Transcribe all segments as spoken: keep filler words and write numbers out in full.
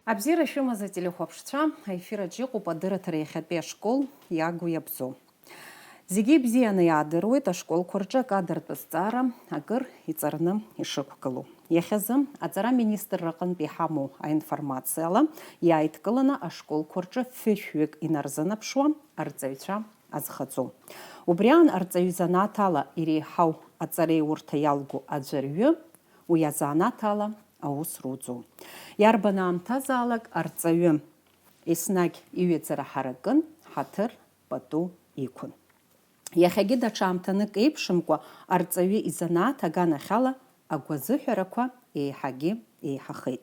Абзиара шәымаз, ателехәаԥшцәа, аефир аҿы иҟоуп адырраҭара иахьатәи ашкол иагу иабзоу. Зегьы ибзианы иаадыруеит ашколқәа рҿы акадартә азҵаара акыр иҵарны ишықәгылоу. Иахьазы аҵара министрра аҟынтә иҳамоу аинформациала иааидкыланы ашколқәа рҿы фышәҩык инарзынаԥшуа арҵаҩцәа азхаҵоу. Убри аан арҵаҩы изанааҭ ала иреиҳау аҵареиурҭа иалгоу аӡәырҩы уи азанааҭ ала аус руӡом. Иарбан аамҭазаалак арҵаҩы еснагь иҩаӡара ҳаракын, ҳаҭыр пату иқәын. Иахьагьы даҽа аамҭанык еиԥшымкәа арҵаҩы изанааҭ аганахьала агәазыҳәарақәа еиҳагьы еиҳахеит.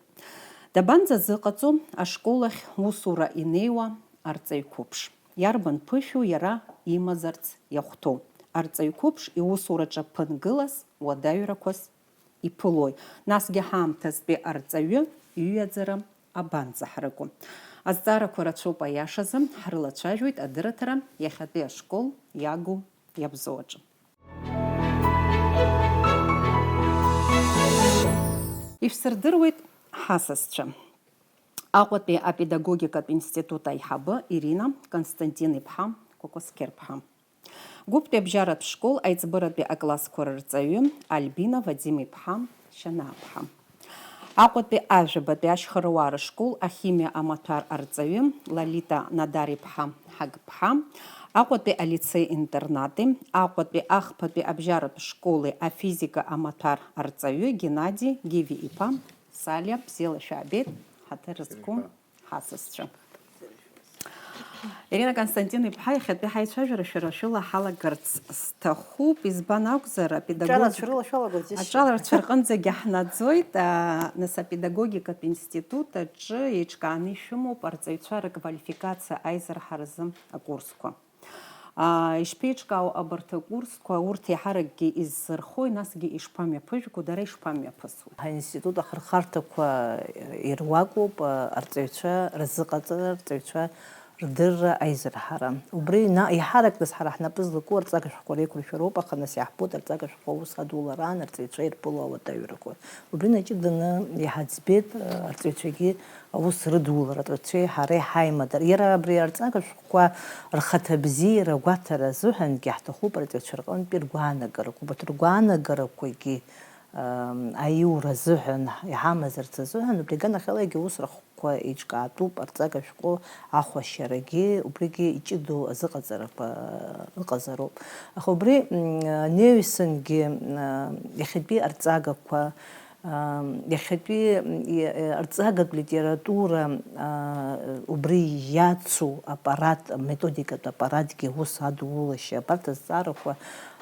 Дабанӡазыҟаҵо ашкол ахь усура инеиуа арҵаҩ қәыԥш? Иарбан ԥышәоу иара имазарц иахәҭоу? Арҵаҩ қәыԥш иусураҿы ԥынгылас, уадаҩрақәас иԥылои? Насгьы ҳаамҭазтәи арҵаҩы иҩаӡара абанӡаҳараку? Азҵаарақәа рацәоуп, аиашазы, ҳрылацәажәоит адырраҭара иахьатәи ашкол иагу иабзоу аҿы. Ишәсырдыруеит ҳасасцәа. Аҟәатәи апедагогикатә институт аиҳабы Ирина Константин-иԥҳа Кәакәасқьырԥҳа. Гәыԥтәи абжьаратә школ аиҵбыратәи аклассқәа рырҵаҩы Альбина Вадим-иԥҳа Шьанааԥҳа. Аҟәатәи ажәабатәи ашьхаруаа рышкол ахимиа амаҭәар арҵаҩы Лолита Надар-иԥҳа Ҳагԥҳа, Аҟәатәи алицеи-интернати, Аҟәатәи ахԥатәи абжьаратә школи афизика амаҭәар арҵаҩы Геннади Гиви-иԥа Салиа, бзиала шәаабеит, ҳаҭыр зқәу ҳасасцәа. Ирина Константин-иԥҳа, иахьатәи ҳаицәажәара шәара шәыла ҳалагарц сҭахуп, избан акәзар, апедагог-, Аҿарацәа рыла шәалагоит, ишәҳәо. Аҿарацәа рҟынӡагьы ҳнаӡоит, а, нас апедагогикатә институт аҿы еиҿкааны ишәымоуп арҵаҩцәа рыквалификациа аизырҳаразы акурсқәа. А, ишԥеиҿкаау абарҭ акурсқәа, урҭ еиҳаракгьы иззырхои, насгьы ишԥамҩаԥыжәго, дара ишԥамҩаԥысуеи? Ҳаинститут ахырхарҭақәа ируакуп, а, арҵаҩцәа рзыҟаҵара, арҵаҩцәа рдырра, аизырҳара. Убри на-, еиҳарак нас ҳара ҳнапы злаку арҵага шәҟәқәа реиқәыршәароуп, аха нас иаҳбоит арҵага шәҟәқәа аус адулараан арҵаҩцәа ирԥыло ауадаҩрақәа. Убри наҷыданы иҳаӡбеит, а, арҵаҩцәагьы аус рыдулара, арҵаҩцәеи ҳареи ҳаимадара. Иара абри арҵага шәҟәқәа рхаҭабзиара агәаҭара азыҳәангьы ҳҭахуп арҵаҩцәа рҟынтәи ргәаанагарақәа. Убарҭ ргәаанагарақәагьы, ам, аиура азыҳәан, иҳамазарц азыҳәан, убри аганахьала егьа ус рахәқәа еиҿкаатәуп, арҵага шәҟәы ахәашьарагьы, убригьы иҷыдоу азыҟаҵарақәа ыҟазароуп. Аха убри, м, неҩсангьы, м, иахьатәи арҵагақәа, Иахьатәи, м, и-, э, арҵагатә литература, а, убри иацу аппарат, аметодикатә аппаратгьы ус адулашьа, абарҭ азҵаарақәа,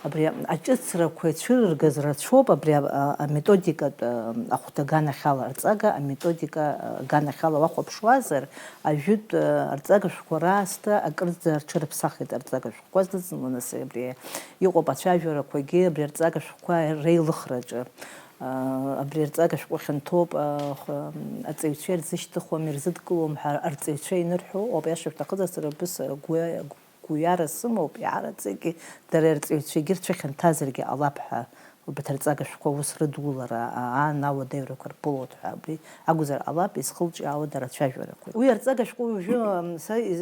абри аҿыцрақәа ицәырыргаз рацәоуп, абри а-, а-, аметодикатә, а, ахәҭа аганахьала, арҵага аметодика, а, аганахьала уахәаԥшуазар, ажәытә, а, арҵага шәҟәқәа раасҭа акырӡа рҽырыԥсахит арҵага шәҟәқәа зныҵны, нас абри иҟоуп ацәажәарақәагьы абри арҵага шәҟәқәа реилыхраҿы. Абри арҵага шәҟәы хьанҭоуп, аха аҵаҩцәа ирзышьҭыхуам, ирзыдкылом ҳәа арҵаҩцәа инырҳәо ауп, иаша шәҭахызар, сара абыс агәы-, гәҩара сымоуп, иаараӡагьы дара арҵаҩцәагьы рцәа хьанҭазаргьы ҟалап ҳәа, убарҭ арҵага шәҟәқәа ус рыдулара, а-, аан ауадаҩрақәа рԥылоит ҳәа, абри акәзар ҟалап, изхылҿиаауа дара ацәажәарақәа. Уи арҵага шәҟәы уажәы, м, са из-,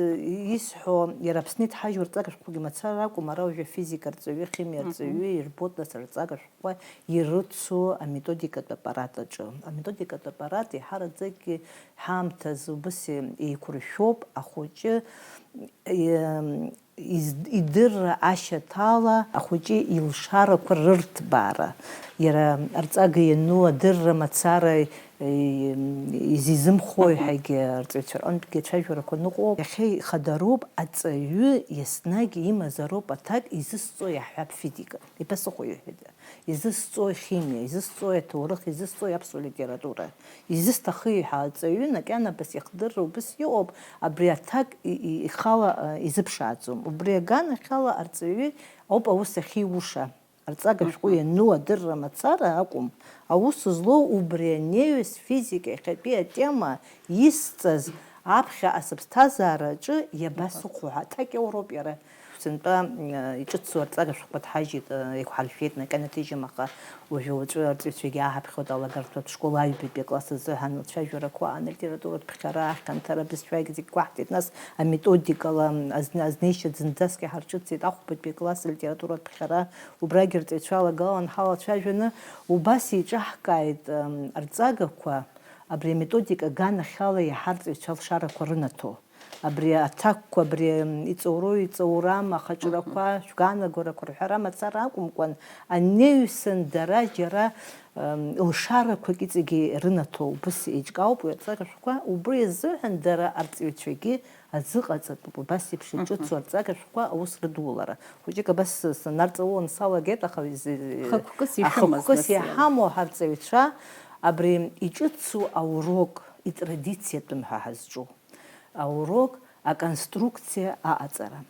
исҳәо, иара Аԥсны иҭҳажьу арҵага шәҟәқәагьы мацара акәым, ара уажәы афизика арҵаҩы, ахимиа Мгм. арҵаҩы ирбоит, нас арҵага шәҟәқәа ирыцу аметодикатә аппарат аҿы. Аметодикатә аппарат еиҳараӡакгьы ҳаамҭазы убас еиқәыршәоуп, ахәыҷы, из-, идырра ашьаҭала ахәыҷы илшарақәа рырҭбаара. Иара арҵага иану адырра мацара изизымхои ҳәагьы арҵаҩцәа рҟынтәгьы ацәажәарақәа ныҟәоуп. Иахьа ихадароуп аҵаҩы еснагь имазароуп аҭак, изысҵо иаҳҳәап физика. Ибасыхәо иҳәеит. Изысҵои химиа, изысҵои аҭоурых, изысҵои аԥсуа литература? Изысҭахи ҳәа аҵаҩы макьана абас ихдырра убас иҟоуп, абри аҭак и-, и-, ихала, а, изыԥшааӡом. Убри аганахьала арҵаҩы ауп аус ахьиуша. Арҵага шәҟәы Мгм. иану адырра мацара акәым, аус злоу убри анеҩс физика иахьатәи атема исҵаз аԥхьаҟа сыԥсҭазаараҿы иабасыхәо ҳәа аҭак иоуроуп иара. Сынтәа, э, иҿыцу арҵага шәҟәқәа ҭҳажьит, э, еиқәҳаршәеит, наҟьа наҭыжьым, аха уажәы-уаҵәы арҵаҩцәагьы ааҳаԥхьоит, алагартә ашкол аҩбатәи акласс азыҳәан лцәажәарақәа, алитературатә ԥхьара, ахьанҭара, абызшәагь зегь гәаҳҭеит, нас аметодикала азна-, азнеишьа зынӡаск иҳарҿыцит, ахәбатәи акласс алитературатә ԥхьара, убрагь арҵаҩцәа алагалан ҳалацәажәаны, убас еиҿаҳкааит, м, арҵагақәа, абри аметодика аганахьала иаҳа арҵаҩцәа алшарақәа рынаҭо. Абри аҭакқәа, абри, м, иҵоуроу, иҵоурам, ахаҿрақәа, шәганагәарақәа рҳәара мацара акәымкәан, анеҩсан дара џьара, м, лшарақәак иҵегьы рынаҭо, убыс еиҿкаауп уи арҵага шәҟәқәа, убри азыҳәан дара арҵаҩцәагьы аӡы ҟаҵатәуп, убас еиԥш иҿыцу арҵага шәҟәқәа аус рыдулара. Хәыҷык абас санарҵауланы салагеит, аха из-, Хықәкыс ишәымаз, ахықәкыс нас, иара. Иҳамоу ҳарҵаҩцәа абри иҿыцу аурок, итрадициатәым ҳәа ҳазҿу. Аурок аконструкциа аҟаҵара.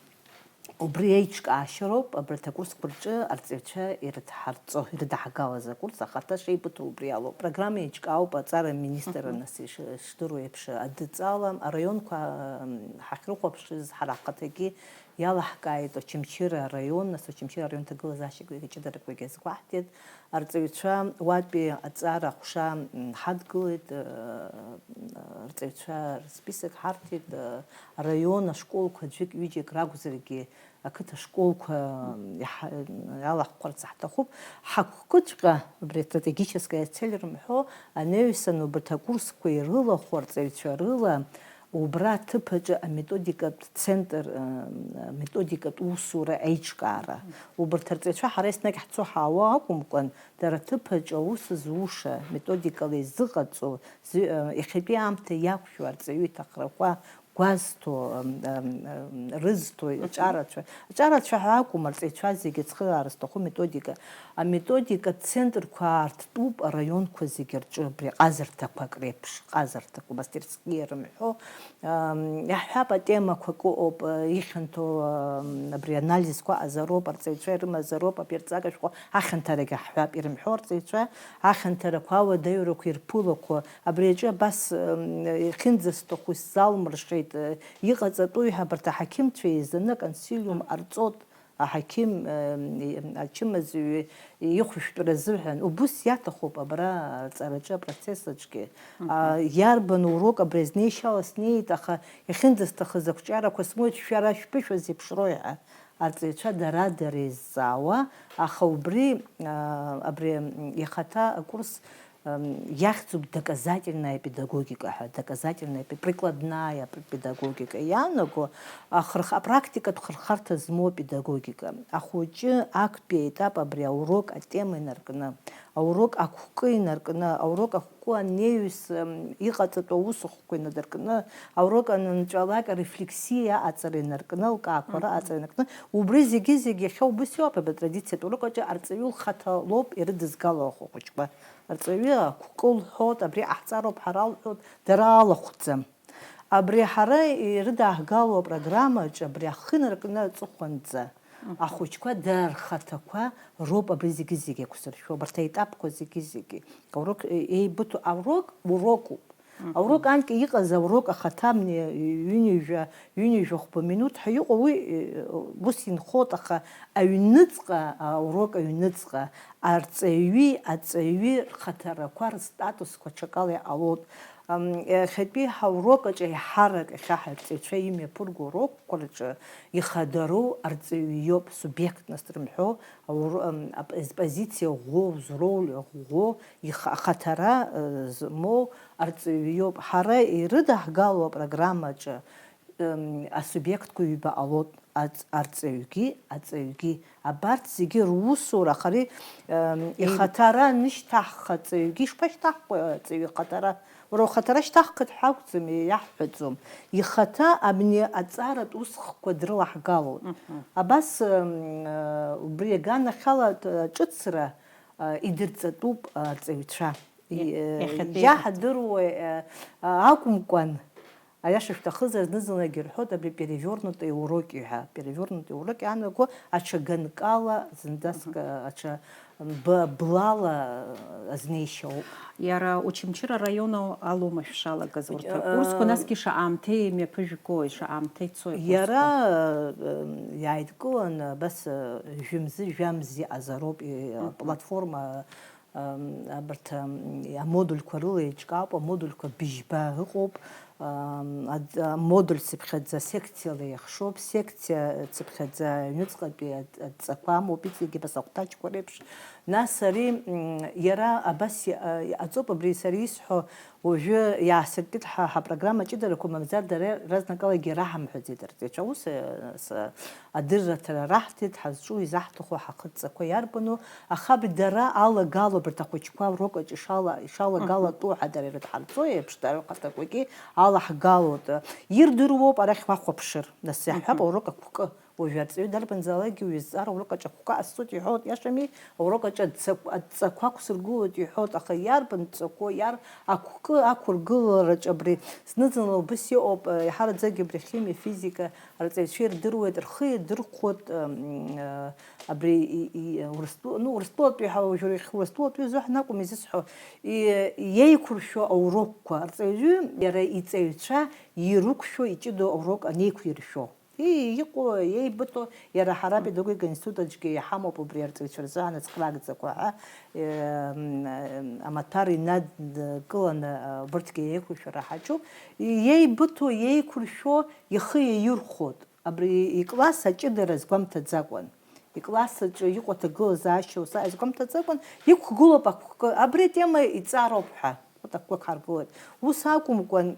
Убри еиҿкаашьароуп абарҭ акурсқәа рҿы арҵаҩцәа ирыдҳарҵо, ирыдаҳгалаз акурс ахаҭа шеибыҭоу убри алоуп. Апрограмма еиҿкаауп аҵара аминистрра, нас иш-, ишдыру еиԥш адҵала араионқәа, м, ҳахьрыхәаԥшыз ҳара ҳхаҭагьы иалаҳкааит Очамчыра араион, нас Очамчыра араион ҭагылазаашьақәагьы ҷыдарақәагьы азгәаҳҭеит. Арҵаҩцәа уатәи аҵара аҟәша, м, ҳадгылеит, э, арҵаҩцәа рсписок ҳарҭеит, э, араион ашколқәа аӡәык-ҩыџьак ракәзаргьы, ақыҭа школқәа, м, иаҳа-, иалаҳхәарц ҳҭахуп. Ҳагәкыҵәҟьа, абри астратегическая цель рымҳәо, анаҩсан убарҭ акурсқәа ирылахәу арҵаҩцәа рыла, убра аҭыԥ аҿы аметодикатә центр, э, аметодикатә усура аиҿкаара. Убарҭ арҵаҩцәа ҳара еснагь ҳцо ҳаауа акәымкәан, дара аҭыԥ аҿы аус зуша, методикала изыҟаҵо, зы-, э, иахьатәи аамҭа иақәшәо арҵаҩы иҭахрақәа гәазҭо, м, м, м, рызҭо, аҿарацәа, аҿарацәа ҳәа акәым, арҵаҩцәа зегьы ацхыраара зҭаху методика. Аметодикатә центрқәа аарттәуп араионқәа зегьы рҿы абри ҟазарҭақәак реиԥш, ҟазарҭақәа, мастерские рымҳәо, ам, иаҳҳәап, атемақәак ыҟоуп, а, ихьанҭоу, ам, абри анализқәа ыҟазароуп, арҵаҩцәа ирымазароуп, абри арҵага шәҟәы ахьанҭарагьы ҳҳәап, ирымҳәо арҵаҩцәа ахьанҭарақәа, ауадаҩрақәа ирԥылақәо, абри аҿы абас, ам, ихьынӡасҭаху исзалмыршеит, а, иҟаҵатәуи ҳәа абарҭ аҳақьымцәа еизаны аконсилиум ҟарҵот. Аҳақьым, э, ачымазаҩы ихәышәтәра азыҳәан, убыс иаҭахуп абра аҵараҿы апроцесс аҿгьы. Мгм. А, иарбан урок абри азнеишьала снеит, аха иахьынӡасҭахыз ақәҿиарақәа смоуит, шәара шәԥышәа зеиԥшроу ҳәа арҵаҩцәа дара-дара изҵаауа, аха убри, а, абри ихаҭа акурс Ам, иахьӡуп доказательная педагогика ҳәа, доказательная пе-, прикладная пе-, педагогика иаанаго, ахырх-, апрактикатә хырхарҭа змоу апедагогика. Ахәыҷы актәи аетап абри аурок атема инаркны, аурок ақәкы инаркны, аурок ақәкы анеҩс, ам, иҟаҵатәу аусухқәа инадыркны, аурок анынҵәалак арефлексиа аҟаҵара инаркны, алкаақәа Мгм. Рыҟаҵара инаркны, убри зегьы-зегьы иахьа убыс иоуп, абри атрадициатә урок аҿы арҵаҩы лхаҭа лоуп ирыдызгало ахәыҷқәа. Арҵаҩы ақәкы лҳәоит, абри ҟаҳҵароуп ҳара лҳәоит, дара алахәӡам. Абри ҳара ирыдааҳгало апрограммаҿы абри ахы инаркны аҵыхәанӡа Мгм. Ахәыҷқәа дара рхаҭақәа роуп абри зегьы-зегьы еиқәзыршәо, абарҭ аетапқәа зегьы-зегьы. Аурок, е-, еибыҭоу аурок, урокуп. Мгм. Аурок анкьа иҟаз аурок ахаҭа мни ҩынҩажәа, ҩынҩажәа хәба минуҭ ҳәа иҟоу уи, е, ус инхоит, аха аҩныҵҟа, аурок аҩныҵҟа Арҵаҩи аҵаҩи рхаҭарақәа рстатусқәа аҽакала иҟалоит. Ам, иахьатәи ҳаурок аҿы еиҳарак иахьа ҳарҵаҩцәа имҩаԥырго урокқәа рҿы ихадароу арҵаҩы иоуп, субъектность рымҳәо, аур-, ам, ап-, позициа ӷәӷәоу, зроль ӷәӷәоу, их-, ахаҭара, э, змоу арҵаҩы иоуп. Ҳара ирыдаҳгало апрограммаҿы м, асубиектқәа ҩба ҟалоит, аҵ-, арҵаҩгьы, аҵаҩгьы. Абарҭ зегьы русура, аха ари, м, Еи- ихаҭара анышьҭаҳха аҵаҩгьы, ишԥашьҭаҳхуеи аҵаҩы ихаҭара? Уара ухаҭара шьҭаҳхит ҳәа акәӡам, иаҳҳәаӡом. Ихаҭа абни аҵаратә усхқәа дрылаҳгалоит. Мгм. Абас, м, убри аганахьала аҿыцра, а, идырҵатәуп арҵаҩцәа. Иа-, И-, иахьатәи иаҳдыруа, а, акәымкәан, Аиаша шәҭахызар, зны-зынлагьы ирҳәоит абри перевернутые уроки ҳәа. Перевернутые уроки иаанаго аҽа ганкала, зынӡаск, аха, аҽа б-, блала азнеишьа ауп. Иара Очамчыра араион алоума шәшалагаз урҭ, э, акурсқәа, насгьы шаҟа аамҭеи мҩаԥыжәгои, шаҟа аамҭеи цои акурсқәа? Иара, э, иааидкыланы абас, э, жәымзи жәамзи азароуп, э, аплатформа, э, абарҭ, э, амодульқәа рыла еиҿкаауп, амодульқәа быжьба ыҟоуп, э, ад-, амодуль цыԥхьаӡа секциала еихшоуп, секциа цыԥхьаӡа аҩныҵҟатәи ад-, адҵақәа амоуп, иҵегьы абас ахәҭаҷқәа реиԥш. Нас ари, м, иара абас иа-, иҟаҵоуп, абри сара исҳәо, уажәы иаасыркит ҳа, ҳапрограмма ҷыдарақәа, мамзар дара разнакалагьы раҳамҳәаӡеит арҵаҩцәа. Ус, э, с-, адырраҭара раҳҭеит, ҳазҿу, изаҳҭаху ҳахыҵцақәа иарбану, аха абри дара алагало, абарҭ ахәыҷқәа урок аҿы ишала-, ишалагалатәу ҳәа дара ирыдҳарҵо еиԥш, дара рхаҭақәагьы алаҳгалоит. Ирдыруоуп, арахь уахәаԥшыр, нас иаҳҳәап, аурок агәкы. Уажәы арҵаҩы дарбанзаалакгьы уи зҵаара аурок аҿы агәкы ҟасҵоит иҳәоит, иашами, аурок аҿы адҵақәа ақәсыргылоит иҳәоит, аха иарбан дҵақәоу, иар-, агәкы ақәыргылараҿы абри зны-зынла убыс иҟоуп, еиҳараӡакгьы абри ахимиа, афизика арҵаҩцәа ирдыруеит, рхы иадырхәоит, м, абри и-, и-, Урыстәы-, ну, Урыстәылатәи ҳәа уажәы урыс-, Урыстәылатәи азыҳәан акәым изысҳәо, и-, иеиқәыршәо аурокқәа, арҵаҩы иара иҵаҩцәа ирықәшәо, иҷыдоу аурок анеиқәиршәо. Ии, иҟоу, еибыҭоу, иара ҳара апедагогика институт аҿгьы иҳамоуп убри арҵаҩцәа рзы анацхраакӡақәа ҳәа, ем, амаҭәар инадкыланы, а, убырҭгьы еиқәыршәара ҳаҿуп. Иеибыҭоу, иеиқәыршәо ихы иаирхәоит. Абри икласс аҷыдара азгәамҭаӡакәан, икласс аҿы иҟоу аҭагылазаашьа ус азгәамҭаӡакәан, иқәгылоуп агәкы, абри атема иҵароуп ҳәа, вот агәкы ҳаргылоит. Ус акәымкәан,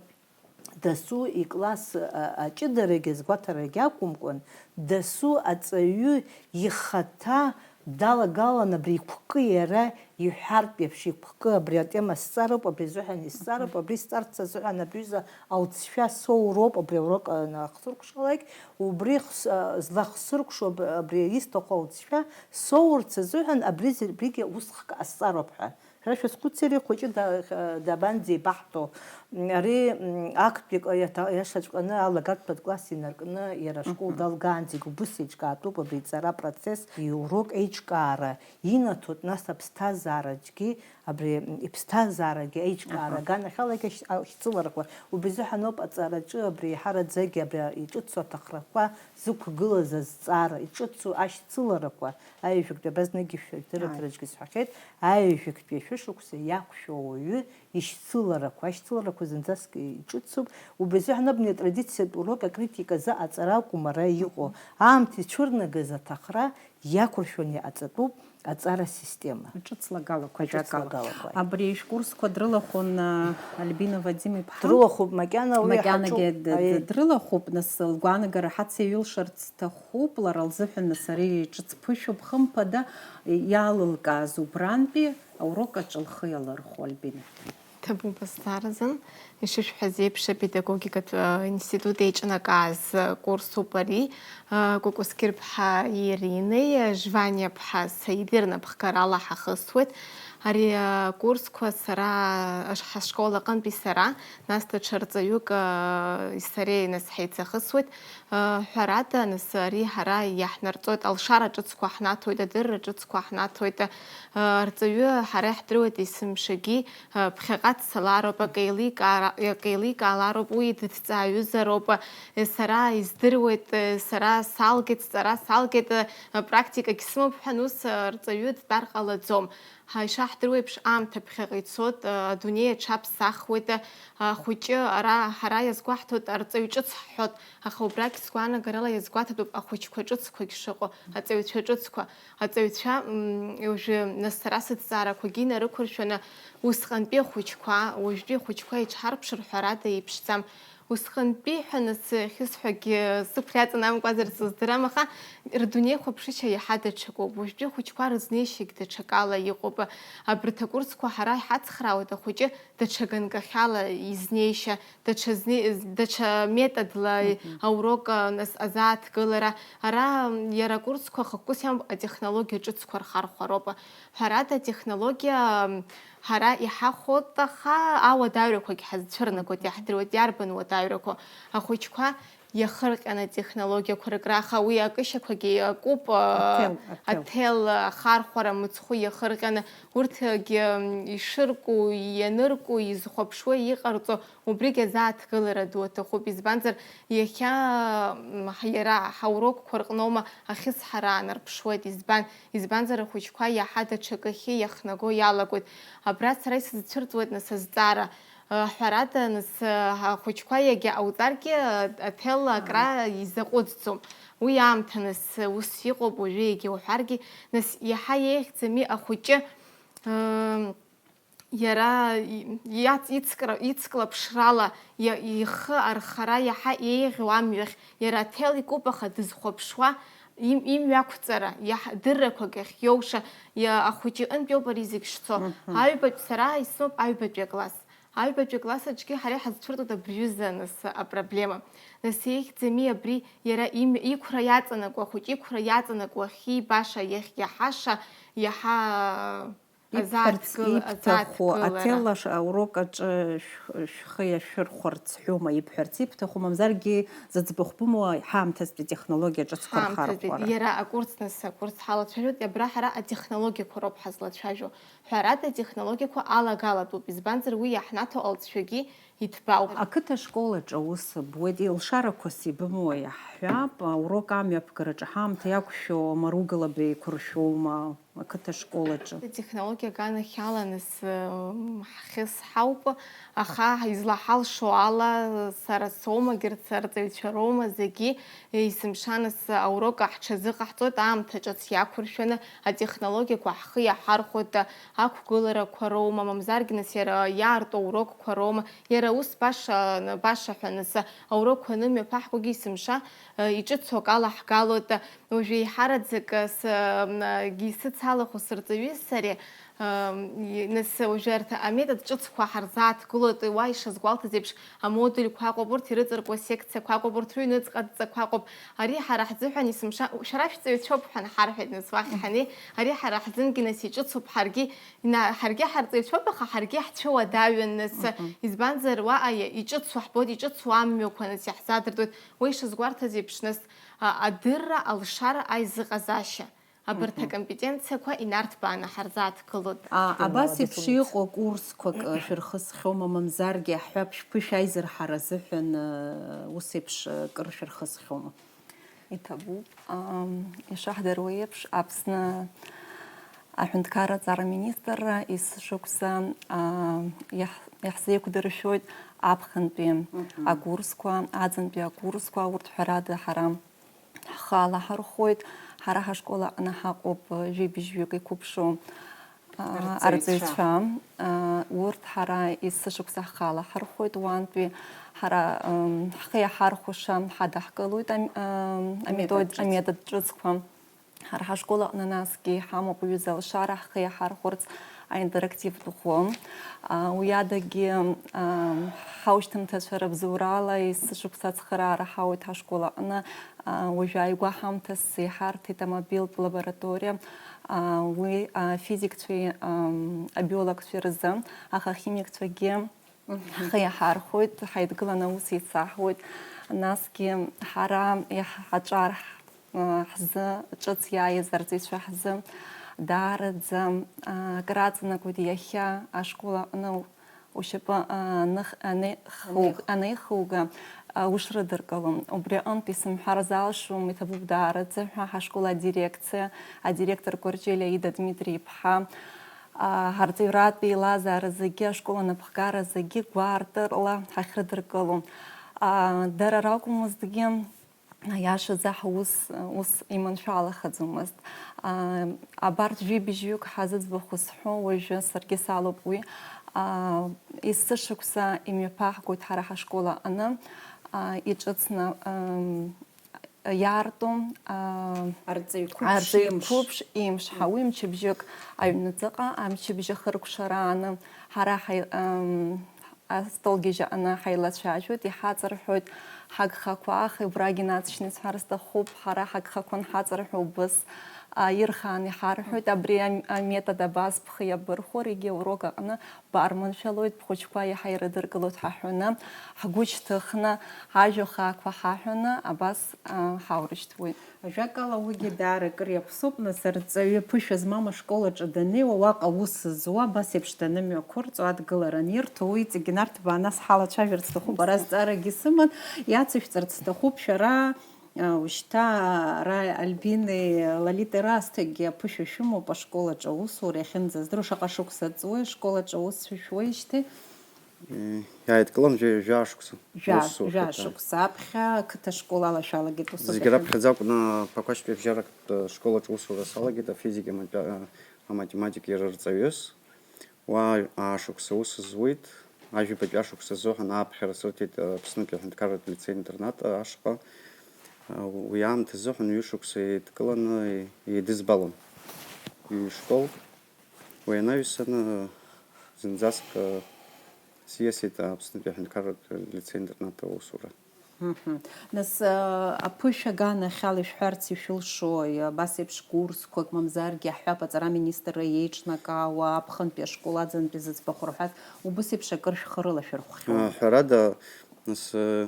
дасу икласс, а, аҷыдарагьы азгәаҭарагьы акәымкәан, дасу аҵаҩы ихаҭа далагалан абри игәкы иара иҳәартә еиԥш, игәкы абри атема сҵароуп, абри азыҳәан исҵароуп, абри сҵарц азыҳәан абҩыза алҵшәа соуроуп, абри аурок, а, анахсыркәшалак, убри хс-, а, злахсыркәшо аб-, абри исҭаху алҵшәа соурц азыҳәан абри зе-, абригьы усхк ҟасҵароуп ҳәа. Шәара шәазхәыци, ари ахәыҷы да-, дабанӡеибаҳҭо? Ари, м, актәи кла-, иаҭа-, иашаҵәҟьаны алагартә класс инаркны иара ашкол далгаанӡагь убыс еиҿкаатәуп абри иҵара апроцесс, иурок еиҿкаара инаҭоит, нас аԥсҭазаараҿгьы, абри, м, иԥсҭазаарагьы аиҿкаара аганахьалагьы ашь-, ашьцыларақәа. Убри азыҳәан ауп аҵараҿы абри еиҳараӡагьы абри иҿыцу аҭахрақәа зықәгылаз азҵаара, иҿыцу ашьцыларақәа, аҩажәактәи абра зныкгьы шәдырраҭараҿгьы сҳәахьеит, аҩажәактәи ашәышықәса иақәшәо ауаҩы ишьцыларақәа, ашьцыларақәа зынӡаск иҿыцуп. Убри азыҳәан абни атрадициатә урок акритика азы аҵара акәым ара иҟоу, аамҭа ицәырнагаз аҭахра иақәыршәаны иҟаҵатәуп аҵара асистема. Ҿыцлагалақәа, ҿыцлагалақәа. Абри шәкурсқәа дрылахәын, а, Альбина Вадим-иԥҳа. Дрылахәуп макьана, уи макьанагьы ҳаҿуп. Д-, д-, дрылахәуп, нас лгәаанагара ҳацеиҩылшарц сҭахуп, лара лзыҳәан, нас ари ҿыц ԥышәоуп, хымԥада, иалылкааз убрантәи аурок аҿы лхы иалырхәо, Альбина. Ҭабуп азҵааразын. Ишышәҳәаз еиԥш, апедагогикатә, э, институт еиҿнакааз, э, курсуп ари. Э, Кәыкәсқьырԥҳа Иринеи, э, Жваниаԥҳа Саиди рнапхгарала ҳахысуеит. Ари, э, акурсқәа сара, аш-, ҳашкол аҟынтәи сара, нас даҽа рҵаҩык, э, сареи нас ҳаицахысуеит. Э, ҳәарада, нас ари ҳара иаҳнарҵоит, алшара ҿыцқәа ҳнаҭоит, адырра ҿыцқәа ҳнаҭоит. Э, арҵаҩы ҳара иаҳдыруеит есымшагьы, э, ԥхьаҟа дцалароуп, акы еиликаара-, акы еиликаалароуп, уи дыҭҵааҩызароуп. Э, сара издыруеит, э, сара салгеит, сҵара салгеит, э, практикагь сымоуп ҳәа, ус, э, арҵаҩы дтәар ҟалаӡом. Ҳа, ишаҳдыруа еиԥш, аамҭа ԥхьаҟа ицоит, а, адунеи аҽаԥсахуеит, а, ахәыҷы ара ҳара иазгәаҳҭоит, арҵаҩ ҿыц ҳҳәоит, аха убрагь сгәаанагарала иазгәаҭатәуп ахәыҷқәа ҿыцқәагь шыҟоу, аҵаҩцәа ҿыцқәа, аҵаҩцәа, м, уажәы, нас, сара сыҭҵаарақәагьы инарықәыршәаны, усҟантәи ахәыҷқәа, уажәтәи ахәыҷқәа еиҿҳарԥшыр, ҳәарада, иԥшӡам. Усҟантәи ҳәа, нас, ахьысҳәагьы сықәра иаҵанамҟәазар сыздырам, аха рдунеихәаԥшышьа иаҳа даҽакоуп. Уажәтәи ахәыҷқәа рызнеишьагь даҽакала иҟоуп. Абарҭ акурсқәа ҳара иҳацхраауеит ахәыҷы даҽа ганкахьала изнеишьа, даҽа зне-, даҽа методла, мгм, аурок, нас, азааҭгылара. Ара, иара акурсқәа хықәкыс иамоуп, атехнологиа ҿыцқәа рхархәароуп. Ҳәарада, атехнологиа, Ҳара иҳахәот, аха ауадаҩрақәагь ҳазцәырнагоит, иаҳдыруеит иарбан уадаҩрақәоу. Ахәыҷқәа иахырҟьаны атехнологиақәа рыкраха, уи акышьақәагьы иакуп, а, Аҭел, аҭел. аҭел ахархәара мыцхәы иахырҟьаны, урҭгьы, м, ишырку, ианырку, изхәаԥшуа иҟарҵо, убригь азааҭгылара ду аҭахуп, избанзар, иахьа, м, ҳ-, иара ҳаурокқәа рҟноума ахьысҳара аанарԥшуеит, избан, избанзар, ахәыҷқәа иаҳа даҽакахьы иахнаго иалагоит. Абра сара исызцәырҵуеит, нас, азҵаара. Ҳәарада, нас, ахәыҷқәа иагьа ауҵаргьы, аҭел акра изаҟәыҵӡом. Уи аамҭа, нас, ус иҟоуп, уажәы иагьа уҳәаргьы, нас, иаҳа еиӷьӡами ахәыҷы, ыы, иара и-, иац-, ицкра-, ицклаԥшрала иа-, ихы архара иаҳа еиӷьу амҩахь, иара аҭел икуп, аха дызхәаԥшуа, им-, имҩақәҵара, иаҳ-, дыррақәак ахь иоуша, иа-, ахәыҷы иҟынтә иоуп ари зегь шцо. Мгм. Аҩбатә, сара исымоуп аҩбатәи акласс. Аҩбатәи акласс аҿгьы ҳара иҳазцәырҵуеит абри аҩыза, нас, апроблема. Нас, еиӷьӡами абри, иара имҩа, иқәра иаҵанакуа, ахәыҷы иқәра иаҵанакуа, ахьибаша, иахьиаҳаша, иаҳа Ибҳәарц азааҭгыла-, ибҭаху, азааҭгылара. Аҭел аш-, аурок аҿы шә-, шәхы иашәырхәарц ҳәоума ибҳәарц ибҭаху, мамзаргьы зыӡбахә бымоу ҳаамҭазтәи атехнологиа ҿыцқәа Ҳаамҭазтәи, рхархәара? Иара акурс, нас, акурс ҳалацәажәоит, абра ҳара атехнологиақәа роуп ҳазлацәажәо. Ҳәарада, атехнологиақәа алагалатәуп, избанзар, уи иаҳнаҭо алҵшәагьы иҭбаауп. Ақыҭа школ аҿы аус буеит, илшарақәас ибымоу иаҳҳәап, аурок амҩаԥгараҿы ҳаамҭа иақәшәо, маругала беиқәыршәоума ақыҭа школ аҿы? Атехнологиа аганахьала, нас, м, ҳхьыс ҳауп, аха излаҳалшо ала, сара соума, егьырҭ арҵаҩцәа роума, зегьы есымша, нас, аурок ҳҽазыҟаҳҵоит, аамҭа ҿыц иақәыршәаны, атехнологиақәа ҳхы иаҳархәоит, ақәгыларақәа роума, мамзаргьы, нас, иара иаарту аурокқәа роума, иара ус баша, баша ҳәа, нас, аурокқәа анымҩаԥаҳгогьы есымша, э, иҿыцу акала ҳгалоит. Уажәы еиҳараӡак, э, с-, м, э, гьы исыцалахәу сырҵаҩи сареи, э, м, и-, нас, уажәы арҭ аметод ҿыцқәа ҳарзааҭгылоит, уа ишазгәалҭаз еиԥш, амодульқәа ыҟоуп, урҭ ирыҵаркуа секциақәа ыҟоуп, урҭ рыҩныҵҟа адҵақәа ыҟоуп. Ари ҳара ҳзыҳәан есымша, шәара шәҵаҩцәоуп ҳәа ҳарҳәеит, нас, уахь ҳанеи, ари ҳара ҳзынгьы, нас, иҿыцуп, ҳаргьы ина-, ҳаргьы ҳарҵаҩцәоуп, аха ҳаргьы ҳцәыуадаҩын, нас, Мгм. избанзар, уаҟа иа-, иҿыцу ҳбоит, иҿыцу амҩақәа, нас, иаҳзаадыртуеит. Уа ишазгәарҭаз еиԥш, нас, а-, адырра, алшара, аизыҟазаашьа, абарҭ Мгм. акомпетенциақәа инарҭбааны ҳарзааҭгылоит. А, Шәымала абас еиԥш дипломат. Иҟоу курсқәак, э, шәырхысхьоума, мамзаргьы, аҳәаԥшь ԥышәа аизырҳара азыҳәан, э, ус еиԥш, э, кыр шәырхысхьоума? Иҭабуп. Ам, ишаҳдыруа еиԥш, Аԥсны аҳәынҭқарра аҵара министрра есышықәса, а, иаҳ-, иаҳзеиқәдыршәоит аԥхынтәи Мгм. акурсқәа, аӡынтәи акурсқәа, урҭ ҳәарада ҳара ҳхы алаҳархәоит, ҳара ҳашкол аҟны ҳаҟоуп, жәибжьҩык иқәыԥшу, а, Арҵаҩцәа. арҵаҩцәа. А, урҭ ҳара есышықәса ҳхы алаҳархәоит, уантәи ҳара, м, ҳхы иаҳархәаша ҳадаҳкылоит ам-, ам, аметод, Аметод ҿыц. аметод ҿыцқәа. Ҳара ҳашкол аҟны насгьы иҳамоуп уҩыза алшара ҳхы иаҳархәарц аинтерактивтә ӷәы. А, уи адагьы, а, ҳаушьҭымҭацәа рыбзоурала есышықәса ацхыраара ҳауеит ҳашкол аҟны. А, уажәы ааигәа ҳамҭас иҳарҭеит амобилтә лабораториа. А, уи, а, афизикцәеи, ам, абиологцәеи рзы, аха ахимикцәагьы Мгм. ҳхы иаҳархәоит, ҳаидгыланы аус еицаҳуеит. Насгьы ҳара иаҳ-, ҳаҿар ҳ-, ҳзы, ҿыц иааиз арҵаҩцәа ҳзы даараӡа, а, акраҵанакуеит иахьа ашкол аҟны ушьапы, а, аных-, анеихуг-, Анеих. анеихуга, а, ушрыдыркыло. Убри аҟынтә исымҳәар залшом, иҭабуп даараӡа ҳәа ҳашкол адирекциа, адиректор Кәарҷелиа Аида Дмитри-иԥҳа, а, ҳарҵаҩратә еилазаара зегьы, ашкол анапхгара зегьы гәаартырла ҳахьрыдыркыло. А, дара ракәмызҭгьы, аиашазы ҳус ус иманшәалахаӡомызт. А, абарҭ жәибжьҩык ҳазыӡбахә зҳәо уажәы саргьы салоуп уи. А, есышықәса имҩаԥаҳгоит ҳара ҳашкол аҟны, а, иҿыцны, ам, иаарту, а, Арҵаҩ қәыԥш арҵаҩ еиԥш. қәыԥш еиԥш, ҳа, уи мчыбжьык аҩныҵҟа, амчыбжь ахыркәшарааны ҳара ҳаи-, ам, астол гьежьаҟны ҳаилацәажәоит, иҳаҵырҳәоит ҳагхақәа, аха убрагь инаҵшьны исҳәар сҭахуп, ҳара ҳагхақәа анҳаҵырҳәо убыс, Аирхаан иҳарҳәоит, абри ам-, аметод абас бхы иабырхәар, егьи аурок аҟны барманшәалоит, бхәыҷқәа иаҳа ирыдыркылоит ҳаҳәоны, ҳгәы шьҭыхны, ҳажәа хаақәа ҳаҳәаны, абас, а, ҳаурышьҭуеит. Ажәакала, уигьы даара акыр иаԥсоуп, нас, арҵаҩы ԥышәа змам ашкол аҿы даннеиуа, уаҟа аус зуа, абас еиԥш данымҩақәырҵо, адгылара анирҭо, уи иҵегь инарҭбаа, нас ҳалацәажәарц сҭахуп, ара зҵаарагьы сыман, иацышәҵарц сҭахуп, шәара, а, ушьҭа ара Альбинеи Лолитеи раасҭагьы аԥышәа шәымоуп ашкол аҿы аусура иахьынӡаздыруа, шаҟа шықәса ҵуеи ашкол аҿы аус шәуеижьҭеи? М, иааидкылан жәа-, жәаа шықәса. Жәаа, Усоуп, жәаа шықәса аԥхьа ақыҭа школ ала шәалагеит, усоуп. Зегьы раԥхьаӡа акәны Ԥақәашьтәи абжьарак, э, школ аҿы усура салагеит, афизика, аматиа-, э, аматематика иара рҵаҩыс. Уа аа шықәса аус зуеит, ажәабатәи ашықәс азыҳәан ааԥхьара сырҭеит, э, Аԥснытәи аҳәынҭқарратә лицеи-интернат ашҟа. Э, уи аамҭазыҳәан ҩышықәса еидкыланы еидызбалон ҩ-школк. Уи анаҩсан, зынӡаск, сиасит Аԥснытәи аҳәынҭқарратә лицеи-интернат аусура. Мгм. Нас, а, аԥышәа аганахьала ишәҳәарц ишәылшои, абас еиԥш курсқәак, мамзаргьы, иаҳҳәап, аҵара аминистрра иеиҿнакаауа аԥхынтәи ашкол аӡынтәи зыӡбахә рҳәаз, убыс еиԥш акыр шәхы рылашәырхәхьоу? А, ҳәарада, нас, э,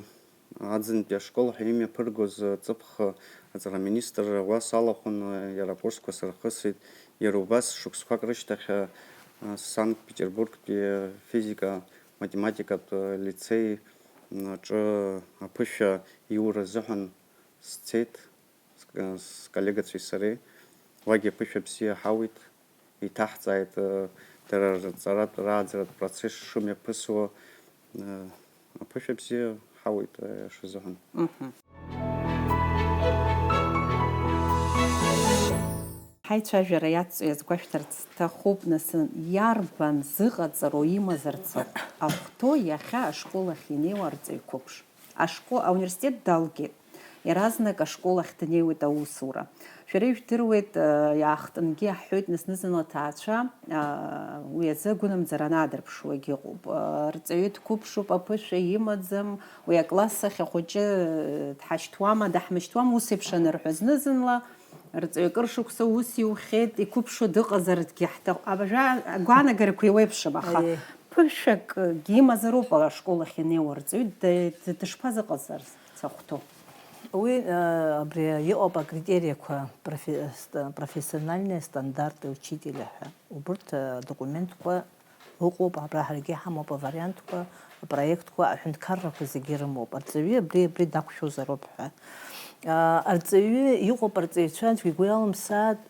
Аӡынтәи ашкол ҳәа имҩаԥыргоз, э, ҵыԥх, э, аҵара аминистрра уа салахәын, э, иара акурсқәа сырхысит. Иара убас шықәсқәак рышьҭахь, э, э, Санкт-Петербургтәи, э, физика-математикатә, э, лицеи, м, аҿы аԥышәа иура азыҳәан сцеит, с-, э, сколлегацәеи сареи. Уагьы аԥышәа бзиа ҳауит. Иҭаҳҵааит, э, дара рҵаратә, рааӡаратә процесс шымҩаԥысуа, э, аԥышәа бзиа ҳауит, э, аиаша азыҳәан. Мгм. Ҳаицәажәара иацҵо иазгәашәҭарц сҭахуп, нас, иарбан зыҟаҵароу имазарц ахәҭоу иахьа ашкол ахь инеиуа арҵаҩ қәыԥш? Ашкол, ауниверситет далгеит. Иаразнак ашкол ахь днеиуеит аусура. Шәара ижәдыруеит, э, иаахтынгьы иаҳҳәоит, нас-зынла аҭаацәа, э, уи азы агәынамӡара анаадырԥшуагьы ыҟоуп. Э, рҵаҩы дқәыԥшуп, аԥышәа имаӡам, уи акласс ахь ахәыҷы, э, дҳашьҭуама, даҳмышьҭуама, ус еиԥш анырҳәа, зны-зынла рҵаҩы акыр шықәса ус иухьеит, иқәыԥшуа дыҟазаргьы ҳҭахуп. Абажәа агәаанагарақәа еиуеиԥшым, аха Аиеи. Ԥышәакгьы имазароуп ала ашкол ахь инеиуа арҵаҩы, д-, д-, дышԥазыҟазарц ахәҭоу? Уи, э, абри иҟоуп акритериақәа, профе-, ст-, профессиональные стандарты учителя ҳәа. Убырҭ, э, адокументқәа ыҟоуп, абра ҳаргьы иҳамоуп авариантқәа, апроектқәа, аҳәынҭқаррақәа зегьы ирымоуп. Арҵаҩы абри, абри дақәшәозароуп ҳәа. Э, арҵаҩы иҟоуп, арҵаҩцәа аӡәгьы игәы иалымсааит,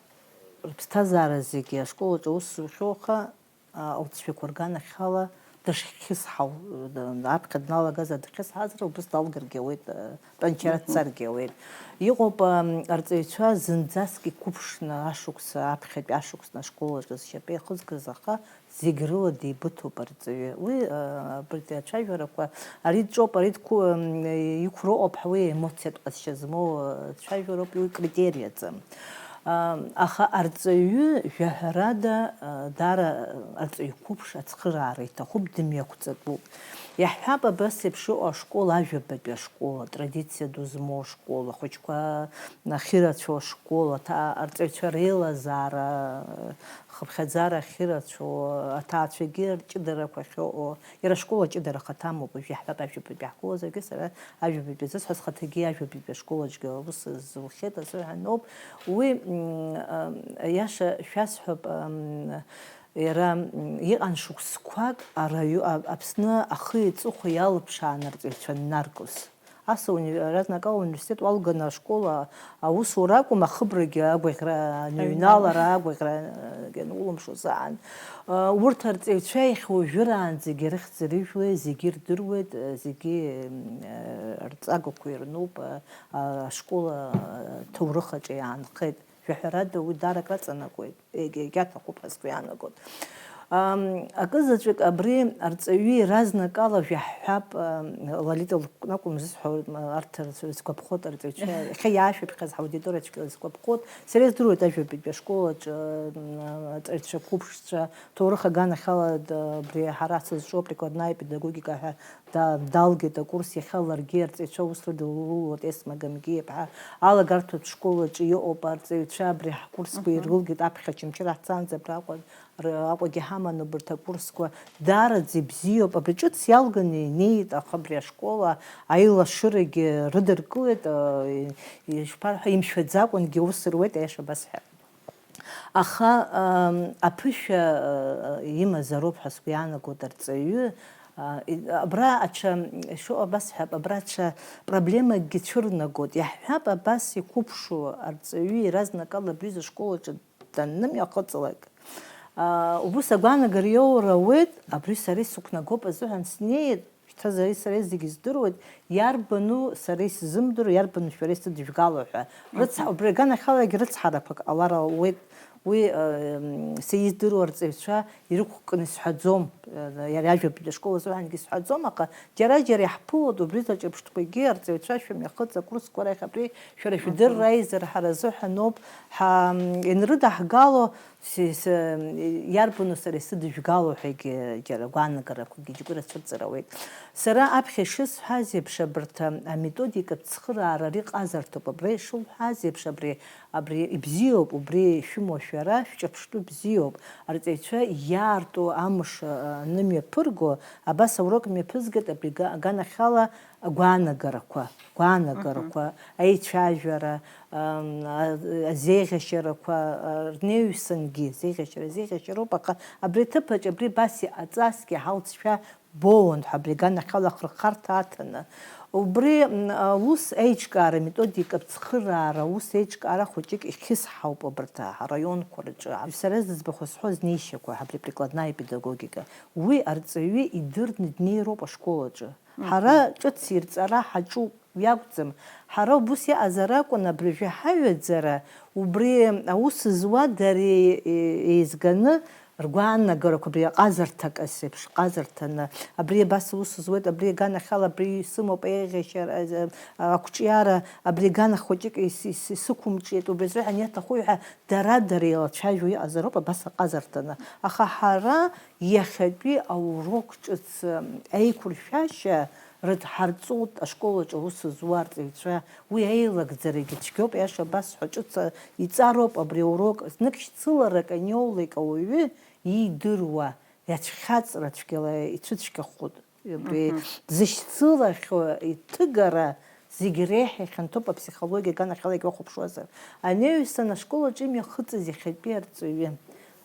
рыԥсҭазаара зегьы ашкол аҿы аус зухьоу, аха, а, ауҵшәақәа рганахьала дышхьысҳау, д-, аԥхьа дналагаз адхьысҳазар убыс далгаргьы ауеит, а, тәанчара Мгм. дцаргьы ауеит. Иҟоуп, ам, арҵаҩцәа зынӡаск иқәыԥшны ашықәса, аԥхьатәи ашықәсны ашкол аҿы зшьапы иахызгаз, аха зегь рыла деибыҭоуп арҵаҩы. Уи, а, абарҭ ацәажәарақәа, ари дҿоуп, ари дқәу-, ам, иқәроуп ҳәа уи аемоциатә ҟазшьа змоу, а, цәажәароуп, уи критериаӡам. Аха арҵаҩы, жәаҳәарада, даара арҵаҩ қәыԥш ацхыраара иҭахуп, дымҩақәҵатәуп. Иаҳҳәап, абас еиԥш иҟоу ашкол, ажәабатәи ашкол, атрадициа ду змоу ашкол, ахәыҷқәа ахьырацәоу ашкол, аҭа-, арҵаҩцәа реилазаара, хыԥхьаӡара ахьырацәоу, аҭаацәагьы рҷыдарақәа ахьыҟоу, иара ашкол аҷыдара ахаҭа амоуп, уажә иаҳҳәап, ажәабатәи ҳгылазаргьы, сара ажәабатәи азы сҳәа, схаҭагьы ажәабатәи ашкол аҿгьы аус зухьеит азыҳәан ауп. Уи, м, а, аиаша шәасҳәап, ам, иара, м, иҟан шықәсқәак араио-, а-, Аԥсны ахи аҵыхәеи иалыԥшаан арҵаҩцәа аннаргоз. Ас ауни-, иаразнакала ауниверситет уалганы ашкол а-, аусура акәым, ахыбрагьы агәаӷьра, аҩналара агәаӷьра, а, улымшоз аан. А, урҭ арҵаҩцәа иахьа уажәыраанӡагьы рыхьӡ рыжәлеи зегьы ирдыруеит, а, зегьы, м, а, рҵагақәа ирнуп, а, а, ашкол, а, ҭоурых аҿы иаанхеит. Жәаҳәарада уи даара акраҵанакуеит, егьа, егьа аҭахуп ҳәа сгәы иаанагоит. Ам, акызаҵәык абри арҵаҩы иаразнакала жәаҳҳәап, ам, Лолита лакәым зысҳәо, м, арҭ рацәа сгәаԥхоит арҵаҩцәа, иахьа иаашәаԥхьаз ҳаудиториа цәгьала сгәаԥхоит. Сара издыруеит ажәабатәи ашкол аҿы, м, арҵаҩцәа қәыԥшцәа, ҭоурых аганахьала д-, абри ҳара ҳзызҿу априкладная педагогика ҳәа да-, далгеит акурс, иахьа ларгьы арҵаҩцәа аус рыдылулоит, Есма Гамгиа-иԥҳа алагарҭатә школ аҿы иҟоуп арҵаҩцәа, абри ҳкурсқәа Мгм. ирылгеит аԥхьа Очамчыра ҳцанӡа абраҟа. Р-, Аҟәагьы ҳаман убарҭ акурсқәа, даараӡа ибзиоуп. Абри ҿыц иалганы инеит, аха абри ашкол аилашырагьы рыдыркылеит, а, и-, ишԥарҳәа, имшәаӡакәангьы аус руеит, аиаша басҳәап. Аха, ам, аԥышәа, а, имазароуп ҳәа сгәы иаанагоит арҵаҩы. А, и-, абра аҽа, шо-, абасҳәап, абра аҽа проблемакгьы цәырнагоит. Иаҳҳәап, абас иқәыԥшу арҵаҩы иаразнакала абҩыза ашкол аҿы даннымҩахыҵлак, аа, убыс агәаанагара иоур ауеит, абри сара исықәнагоуп азыҳәан снеит, шьҭа сара, сара зегьы здыруеит, иарбану сара исзымдыруа, иарбану шәара исыдыжәгало ҳәа. Рыцҳа-, Мгм. Убри аганахьалагьы рыцҳарақәак ҟалар ауеит, уи, м, са издыруа арҵаҩцәа ирықәкны исҳәаӡом, э, иара иажәабатәи ашкол азыҳәангьы исҳәаӡом, аха џьара-џьара иаҳԥылоит убри заҵә ԥштәқәагьы, арҵаҩцәа шәымҩахыҵ акурсқәа рахь, абри шәара шәдырра Мгм. аизырҳара азыҳәаноуп, ҳа, м, инрыдаҳгало, си-, с-, иарбану сара исыдыжәгало ҳәагьы џьара гәаанагарақәагьы џьоукы ирацәырҵыр ауеит. Сара аԥхьа ишысҳәаз еиԥш, абарҭ, а, аметодикатә цхыраара ари ҟазарҭоуп, абра ишылҳәаз еиԥш, абри, абри ибзиоуп, убри шәымоу шәара, шәҿырԥштәы бзиоуп. Арҵаҩцәа иаарту амш, а, анымҩаԥырго, абас аурок мҩаԥызгеит, абри га-, аганахьала агәаанагарақәа, гәаанагарақәа, Мгм. аицәажәара, ам, а-, азеиӷьашьарақәа, а, рнеҩсангьы зеиӷьашьара, зеиӷьашьароуп, аха абри аҭыԥаҿ абри абас иҟаҵазҭгьы ҳалҵшәа боуан ҳәа абри аганахьала ахырхарҭа аҭаны. Убри, м, аус еиҿкаара, методикатә цхыраара аус еиҿкаара хәыҷык ихьысҳауп абарҭ араионқәа рҿы. Сара зыӡбахә зҳәо азнеишьақәа, абри прикладная педагогика. Уи арҵаҩы идырны днеироуп ашкол аҿы. Мгм. Ҳара ҿыц ирҵара ҳаҿуп, уи акәӡам. Ҳара убыс иҟазар акәын, абыржәы ҳаҩаӡара, убри аус зуа дареи, е-, еизганы ргәаанагарақәа, абри аҟазарҭак ас еиԥш ҟазарҭаны, абри абас аус зуеит, абри аганахьала абри исымоуп еиӷьашьара, э, ақәҿиара, абри агана хәыҷык ис-, ис-, исықәымҿиеит, убри азыҳәан иаҭахуи ҳәа дара-дара еилацәажәо иҟазароуп абас аҟазарҭаны. Аха ҳара иахьатәи аурок ҿыц, э, аиқәыршәашьа рыдҳарҵоит ашкол аҿы аус зуа арҵаҩцәа. Уи аилагӡарагьы цәгьоуп, аиаша абасҳәа, ҿыц иҵароуп абри аурок. Знык шьцыларак аниоулак ауаҩы иидыруа, иацәхьаҵра цәгьала ицәыцәгьахоит. Абри Мгм. дзышьцылахьоу иҭыгара зегь реиҳа ихьанҭоуп аԥсихологиа аганахьала егьуахәаԥшуазар. Анаҩсан ашкол аҿы имҩахыҵыз иахьатәи арҵаҩы,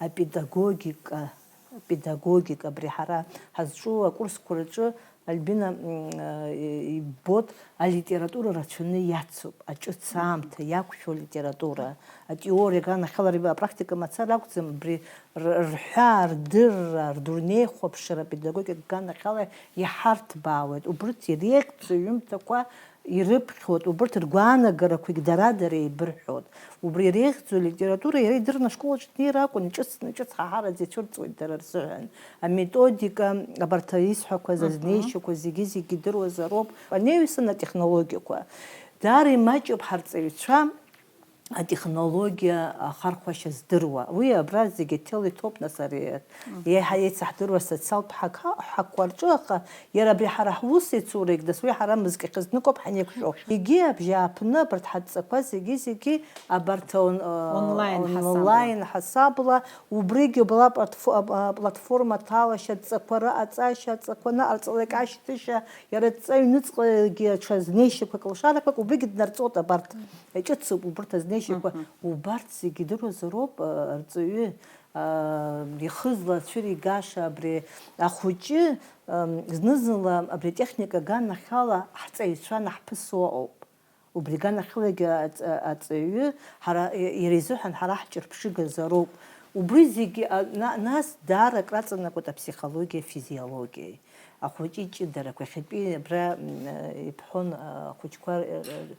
апедагогика, апедагогика, абри ҳара ҳазҿу акурсқәа рҿы Альбина, м, э, иббоит, алитература рацәаны иацуп, аҿыц аамҭа иақәшәо алитература, атеориа аганахьала, апрактика мацара акәӡам, абри р-, рҳәаа, рдырра, рдунеихәаԥшра апедагогика аганахьала иҳарҭбаауеит, убырҭ иреиӷьӡоу аҩымҭақәа ирыԥхьоит, убырҭ ргәаанагарақәагь дара-дара еибырҳәоит. Убри иреиӷьӡоу алитература иара идырны ашкол аҿы днеир акәын, иҿыцны, иҿыцҳаҳараӡа ицәырҵуеит дара рзыҳәан. Аметодика, абарҭ исҳәақәаз, Мгм. азнеишьақәа зегьы-зегьы идыруазароуп. Анаҩсан атехнологиақәа. Даара имаҷуп ҳарҵаҩцәа атехнологиа ахархәашьа здыруа. Уи абра зегьы аҭел иҭоуп, нас, ари Мгм. еиҳа еицаҳдыруа асоциалтә ҳаққәа рҿы, аха иара абри ҳара ҳусеицурагь, нас, уи ҳара мызкахьазнык ауп ҳанеиқәшәо. Егьи абжьааԥны абарҭ ҳадҵақәа зегьы-зегьы абарҭ он-, э, Онлайн ҳасабла. онлайн ҳасабла, убригьы бла платфо-, а, платформа аҭалашьа, адҵақәа рыҟаҵашьа, адҵақәа ныҟарҵалак ашьҭышьа, иара адҵа аҩныҵҟагьы аҽазнеишьақәак, лшарақәак, убригьы днарҵоит абарҭ. Иҿыцуп убарҭ азнеишьақәа, Мгм. убарҭ зегьы идыруазароуп, а, арҵаҩы, а, ихызла ацәыригаша абри ахәыҷы, ам, зны-зынла абри атехника аганахьала ҳҵаҩцәа анаҳԥысуа ауп. Убри аганахьалагьы аҵ-, аҵаҩы ҳара, иара изыҳәан ҳара ҳҿырԥшыгазароуп. Убри зегьы, а, на-, нас даара акраҵанакуеит аԥсихологиеи афизиологиеи. Ахәыҷы иҷыдарақәа, иахьатәи абра, м, ибҳәон, а, ахәыҷқәа, р-, р-,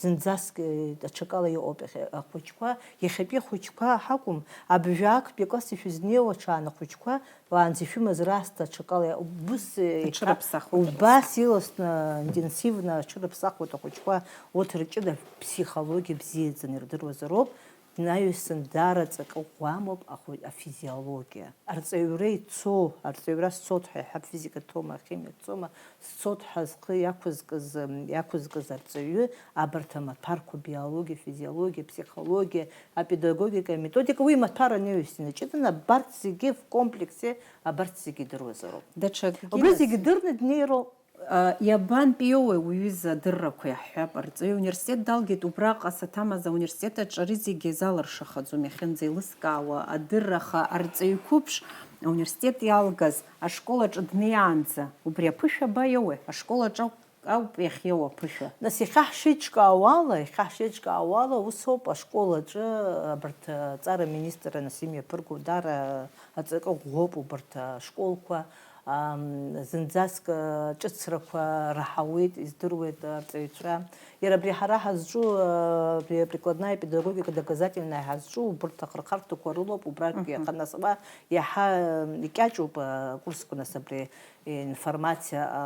Зынӡаск, э, аҽакала иҟоуп иахьа ахәыҷқәа, иахьатәи ахәыҷқәа ҳакәым, абыржәы актәи акласс ишәызнеиуа аҽаан ахәыҷқәа, уаанӡа ишәымаз раасҭа аҽакала иҟоуп. Убыс, э, иҭа-, Аҽырыԥсахуеит убас абас. Иласны, интенсивно аҽырыԥсахуеит ахәыҷқәа, урҭ рҷыда ԥсихологиа бзиаӡаны ирдыруазароуп, инаҩсан даара ҵакы ӷәӷәа амоуп ахәы-, афизиологиа. Арҵаҩра ицо, арҵаҩра сцоит ҳәа иҳәап, физика дцома, ахимиа дцома, сцоит ҳәа зхы иақәызкыз, иақәызкыз арҵаҩы абарҭ амаҭәарқәа, биологиа, физиологиа, ԥсихологиа, апедагогика, аметодика, уи маҭәар анаҩс инаҷыданы абарҭ зегьы в комплексе, абарҭ зегьы идыруазароуп. Даҽакгьы Убри нас зегьы дырны днеироуп. А, иабантәиоуеи уҩыза адыррақәа иаҳҳәап, арҵаҩы ауниверситет далгеит, убраҟа саҭамаз ауниверситет аҿы ари зегьы залыршахаӡом, иахьынӡеилыскаауа адырра, аха арҵаҩ қәыԥш ауниверситет иалгаз ашкол аҿы днеиаанӡа убри аԥышәа абаиоуеи? Ашкол аҿы ауп иахьиоу аԥышәа. Нас иахьа ҳшеиҿкаауала, иахьа ҳшеиҿкаауала, ус ауп, ашкол аҿы абарҭ аҵара аминистр анас имҩаԥырго даара аҵакы ӷәӷәоуп убарҭ ашколқәа. Ам, зынӡаск, а, ҿыцрақәа раҳауеит, издыруеит арҵаҩцәа. Иара абри ҳара ҳазҿу, а, абри прикладная педагогика доказательная ҳазҿу, убарҭ ахырхарҭақәа рылоуп, убрак Мгм. Иаханасуа иаҳа, м, икьаҿуп, а, акурсқәа, нас абри информациа, а,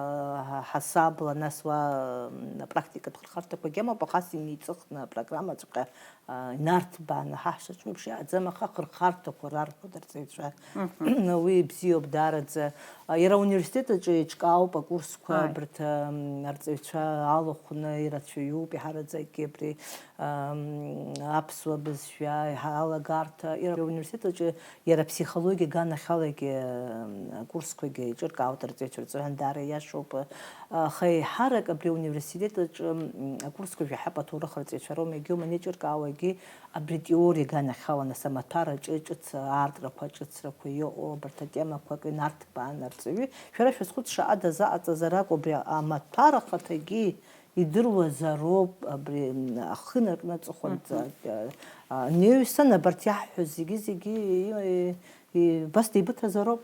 ҳа-, ҳасабла, нас уа, м, апрактикатә хырхарҭақәагьы амоуп, аха ас инеиҵыхны апрограммаҵәҟьа а, инарҭбааны ҳаҳәшьаҿ еиԥш иааӡам, аха ахырхарҭақәа рарҳәоит арҵаҩцәа. Мгм. Уи бзиоуп даараӡа. А, иара ауниверситет аҿы еиҿкаауп акурсқәа, Ааи. Абарҭ, ам, арҵаҩцәа алахәны ирацәаҩуп, иҳараӡакгьы абри, ам, аԥсуа бызшәа, иҳа-, алагарҭа. Иара ауниверситет аҿы иара аԥсихологиа аганахьалагьы, ам, акурсқәагьы еиҿыркаауеит арҵаҩцәа рҵаҩан, даара иашоуп. Аха еиҳарак абри ауниверситет аҿы, м, акурсқәа жәаҳәап аҭоурых арҵаҩцәа роума, егьоума анеиҿыркаауагьы абри атеориа аганахьала, нас амаҭәар аҿы ҿыц аартрақәа, ҿыцрақәа иҟоу абарҭ атемақәа акы инарҭбаан арҵаҩы. Шәара шәазхәыц, шаҟа дазаҟаҵазар акәу, абри амаҭәар ахаҭагьы идыруазароуп, абри, м, ахы наркны аҵыхәанӡа, Мгм. а, а, анаҩсан абарҭ иаҳҳәоз зегьы-зегьы и-, и-, убас деибыҭазароуп.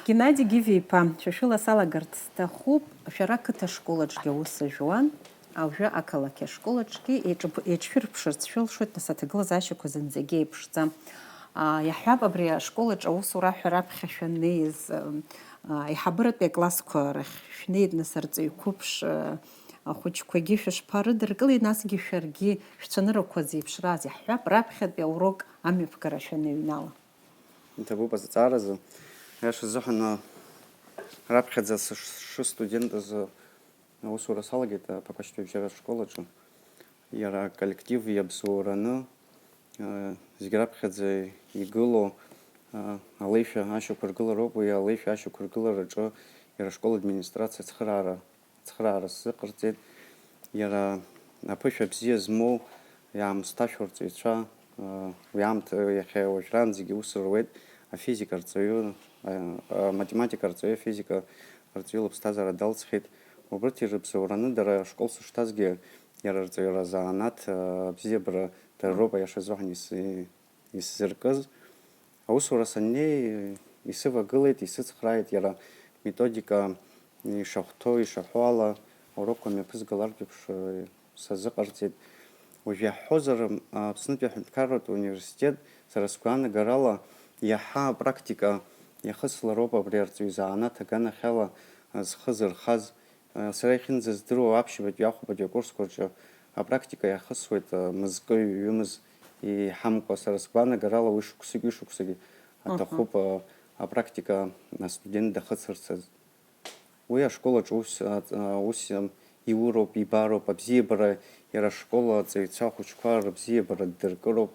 Геннади Гиви-иԥа, шәа шәыла салагарц сҭахуп, шәара ақыҭа школ аҿгьы аус ажәуан, уажәы ақалақь ашкол аҿгьы еиҿб-, еиҿшәырԥшырц шәылшоит, нас аҭагылазаашьақәа зынӡагьы еиԥшӡам. А, иаҳҳәап, абри ашкол аҿы аусура аҳәа раԥхьа шәаннеиз, а, аиҳабыратәи аклассқәа рахь шәнеит, нас арҵаҩ қәыԥш, а, ахәыҷқәагьы шәышԥарыдыркылеи, насгьы шәаргьы шәцәанырақәа зеиԥшраз, иаҳҳәап, раԥхьатәи аурок амҩаԥгара шәаныҩнала. Иҭабуп азҵааразы. Аиаша азыҳәан, раԥхьаӡа сыш-, сшыстудентыз аусура салагеит аԥақәашьтәи абжьаратә школ аҿы. Иара аколлектив иабзоураны, зегь раԥхьаӡа игылоу, алеишәа ашьақәыргылароуп. Уи алеишәа ашьақәыргылараҿы иара ашкол администрациа ацхыраара ацхыраара сзыҟарҵеит. Иара аԥышәа бзиа змоу, иаамысҭашәо арҵаҩцәа, уи аамҭа, иахьа уажәраанӡагьы ус руеит, афизика арҵаҩы, а, аматематика арҵаҩы, афизика арҵаҩы лыԥсҭазаара далҵхьеит. Убырҭ ирыбзоураны дара ашкол сышҭазгьы, иара арҵаҩра азанааҭ, а, абзиабара дара роуп, аиаша азыҳәан ис-, исзыркыз. Аусура саннеи, исывагылеит, исыцхрааит иара методика ишахәҭоу, ишаҳәо ала, аурокқәа мҩаԥызгалартә еиԥш, сазыҟарҵеит. Уажә иаҳҳәозар, Аԥснытәи аҳәынҭқарратә университет, сара сгәаанагарала, иаҳа апрактика иахыслароуп абри арҵаҩы занааҭ аганахьала зхы зырхаз. Сара иахьынӡаздыруа, аԥшьбатәи ахәбатәи акурсқәа рҿы апрактика иахысуеит, мызкы ҩымыз иҳамкәа. Сара сгәаанагарала, уи шықәсыки шықәсыки Аҳа. Аҭахуп, апрактика астудент дахыцырцаз. Уи ашкол аҿы ус, ус иуроуп, ибароуп, абзиабара, иара ашкол аҵаҩцәа ахәыҷқәа рыбзиабара ддыркыроуп.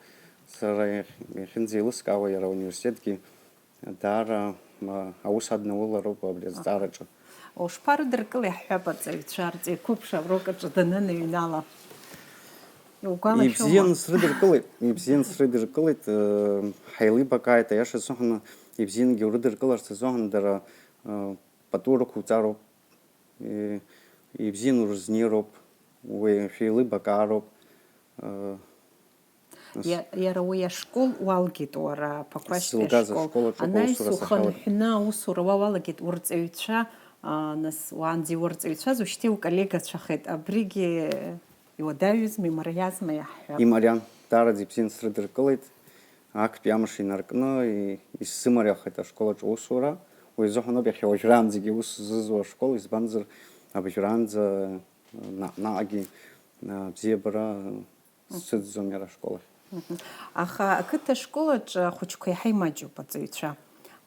Сара иахь-, иахьынӡеилыскаауа, иара ауниверситетгьы даара, ма, аус аднаулароуп абри азҵаараҿы. Ушԥарыдыркылеи, ҳҳәап, аҵаҩцәа, арҵаҩ қәыԥш аурок аҿы даныныҩнала? Иугәалашәома? Ибзианы срыдыркылеит, ибзианы срыдыркылеит, э, ҳаилибакааит, аиаша азыҳәан, ибзиангьы урыдыркыларц азыҳәан дара, э, пату рықәуҵароуп, э, ибзианы урызнеироуп, уи шәеилибакаароуп, э, Иа-, иара уи ашкол уалгеит уара, Ԥақәашьтәи Сзылгаз ашкол. Ашкол аҿы Анаҩс аусура сахьалак. Ухынҳәны аусура уа уалагеит, урҵаҩцәа, а, нас, уаанӡа иурҵаҩцәаз, ушьҭа иуколлегацәахеит. Абригьы Иуадаҩызма, имариазма иаҳҳәап? Имариан, даараӡа ибзианы срыдыркылеит. Актәи амш инаркны и- исзымариахеит ашкол аҿы аусура. Уи азыҳәан ауп иахьа уажәраанӡагьы аус зызуа ашкол, избанзар, абжьраанӡа наҟ-наҟгьы а, бзиабара сцәыӡӡом иара ашкол ахь. Аха ақыҭа школ аҿы ахәыҷқәа еиҳа имаҷуп аҵаҩцәа.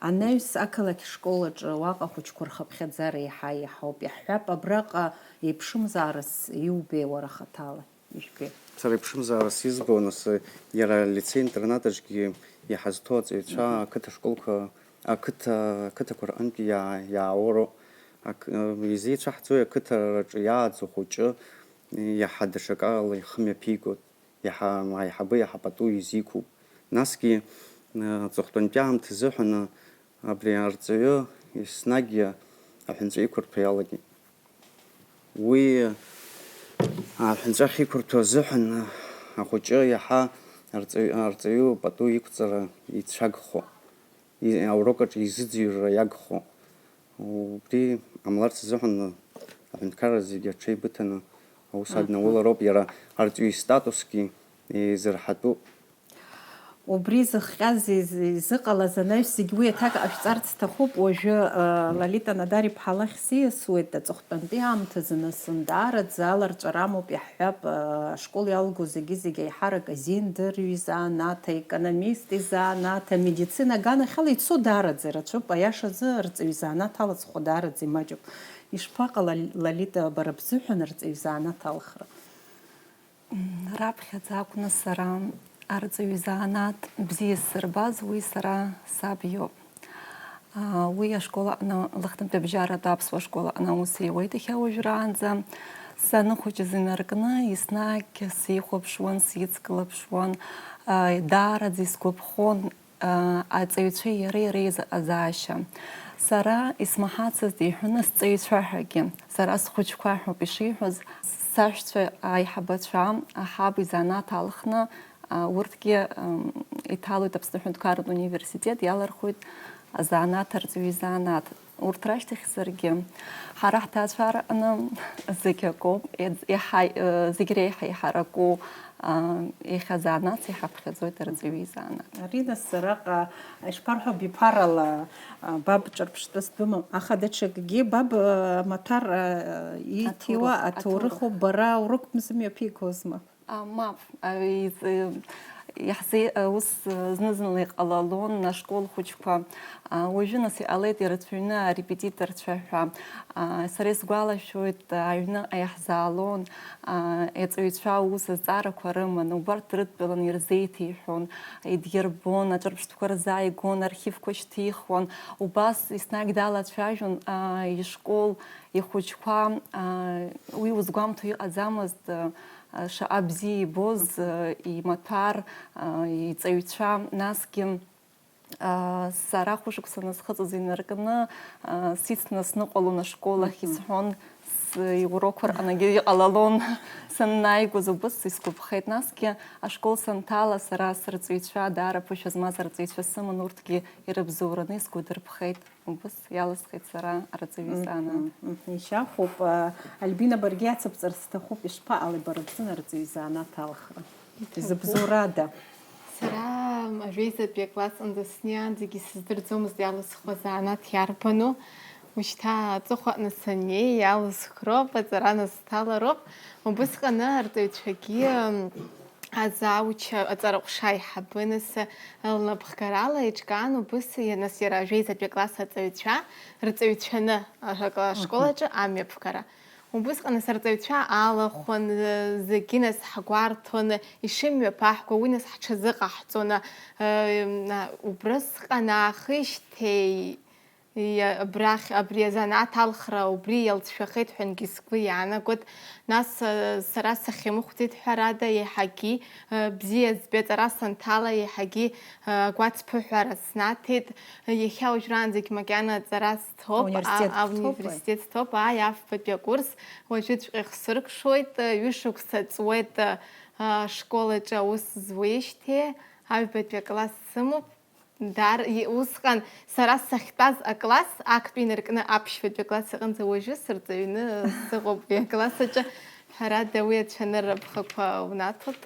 Анаҩс ақалақь школ аҿы уаҟа ахәыҷқәа рхыԥхьаӡара еиҳа еиҳауп. Иаҳҳәап, абраҟа еиԥшымзаарас иубеи уара хаҭала, ижәбеи? Сара иԥшымзаарас избо, нас, иара алицеи-интернат аҿгьы иҳазҭоу аҵаҩцәа ақыҭа школқәа, ақыҭа, ақыҭақәа рҟынтә иаа-, иаауроуп. Ак-, изеицәаҳҵои ақыҭараҿы иааӡо хәыҷы, иаҳа даҽакала ихы мҩаԥигоит, иаҳа аиҳабы иаҳа пату изиқәуп. Насгьы, аҵыхәтәантәи аамҭа азыҳәан абри арҵаҩы еснагь аҳәынҵәа иқәырҭәа иалагеит. Уи аҳәынҵәа ахьиқәырҭәо азыҳәан ахәыҷы иаҳа арҵаҩ-, арҵаҩы пату иқәҵара ицәагхо, и-, аурок аҿы изыӡырҩра иагхо. Убри ҟамларц азыҳәан аҳәынҭқарра зегьы аҽеибыҭаны аус аднаулароуп, иара арҵаҩы истатусгьы еизырҳатәуп. Убри зыхҟьаз из-, изыҟалаз анаҩс зегь уи аҭак ҟашәҵарц сҭахуп. Уажәы, э, Лолита Надар-иԥҳа лахь сиасуеит, аҵыхәтәантәи аамҭазы, нас, даараӡа аларҵәара амоуп, иаҳҳәап, э, ашкол иалгоу зегьы-зегьы аиҳарак азин дырҩ изанааҭ, аекономист изанааҭ, амедицина аганахьала ицо даараӡа ирацәоуп, аиашазы арҵаҩ изанааҭ алаҵхо даараӡа имаҷуп. Ишԥаҟала, Лолита, бара бзыҳәан арҵаҩ изанааҭ алхра? Раԥхьаӡа акәны сара арҵаҩы изанааҭ бзиа сзырбаз уи сара саб иоуп. Уи ашкол аҟны, Лыхнытәи абжьаратәи аԥсуа школ аҟны аус иуеит иахьа уажәраанӡа. Саныхәыҷыз инаркны, еснагь сихәаԥшуан, сицклаԥшуан, даараӡа исгәаԥхон. Аҵаҩцәеи иареи реизыҟазаашьа. Сара исмаҳацызт иҳәаны сҵаҩцәа ҳәагьы, сара схәыҷқәа ҳәоуп ишиҳәоз, саҳәшьцәа аиҳабацәа, аҳаб изанааҭ алхны, урҭгьы иҭалоит Аԥсны аҳәынҭқарратә университет, иалархәоит азанааҭ арҵаҩы изанааҭ. Урҭ рашьҭахь саргьы. Ҳара ҳҭаацәараҟны зегь акоуп, иаҳа, зегь реиҳа иҳараку иахьа занааҭс иҳаԥхьаӡоит арҵаҩы изанааҭ. Арина, сараҟа ишԥарҳәо, биԥарала баб ҿырԥштәыс бымам, аха даҽакгьы баб амаҭәар иҭиуа аҭоурыхуп, бара урок мзымҩаԥигозма? Мап, иаҳзеи-, ус зны-зынла иҟалалон ашкол хәыҷқәа. Уажәы, нас, иҟалеит ирацәаҩны арепетиторцәа ҳәа. Сара исгәалашәоит, аҩныҟа иаҳзаалон, аҵаҩцәа аус азҵаарақәа рыман, убарҭ дрыдтәалан ирзеиҭеиҳәон, идирбон, аҿырԥштәқәа рзааигон, архивқәа шьҭихуан. Убас еснагь далацәажәон ишкол, ихәыҷқәа. Уи узгәамҭо иҟаӡамызт. Шаҟа бзиа ибоз имаҭәар, иҵаҩцәа, насгьы сара хәышықәса насхыҵыз инаркны сицны сныҟәалон ашкол ахь, исҳәон, иурокқәа рҟынгьы иҟалалон, саннааигоз убыс исгәаԥхеит. Насгьы ашкол санҭала, сара сырҵаҩцәа, даара ԥышәа змаз арҵаҩцәа сыман, урҭгьы ирыбзоураны исгәадырԥхеит. Убыс иалысхит сара арҵаҩы изанааҭ. Мгм, мгм. Ишьахәуп, а, Альбина, баргьы иацыбҵарц сҭахуп, ишԥаҟалеи бара бзын арҵаҩы изанааҭ алхра? Изыбзоурада? Сара ажәеизатәи акласс аҟынӡа сниаанӡагьы сыздырӡомызт иалысхуа занааҭ иарбану. Ушьҭа аҵыхәа аҟны саннеи, иалысхроуп, аҵара насҭалароуп. Убысҟаны арҵаҩцәагьы, Азауч аҵараҟәша аиҳабы, нас, лнапхгарала еиҿкаан убыс, нас иара ажәеизатәи акласс аҵаҩцәа рҵаҩцәаны ашкол аҿы амҩаԥгара. Убысҟан нас арҵаҩцәа алахәын, зегьы нас ҳгәарҭон, ишымҩаԥаҳго уи нас ҳҽазыҟаҳҵон, убрысҟан аахижьҭеи Иа-, абрахь, абри азанааҭ алхра убри иалҵшәахеит ҳәангьы сгәы иаанагоит. Нас, э, сара сахьымхәӡеит, ҳәарада, еиҳагьы, э, бзиа збеит. Аҵара санҭала, еиҳагьы, э, агәацԥыҳәара снаҭеит. Иахьа уажәраанӡагь макьана аҵара сҭоуп, а-, Ауниверситет сҭоуп, сҭоуп, ааи, афбатәи акурс. Уажәыҵәҟьа ихсыркәшоит, э, ҩышықәса ҵуеит, э, ашкол аҿы аус зуеижьҭеи, аҩбатәи акласс сымоуп. Дар-, и-, усҟан сара сахьтәаз акласс актәи инаркны аԥшьбатәи акласс аҟынӡа уажәы сырҵаҩны сыҟоуп уи акласс аҿы. Ҳәарада, уи ацәанырра бӷақәа унаҭоит.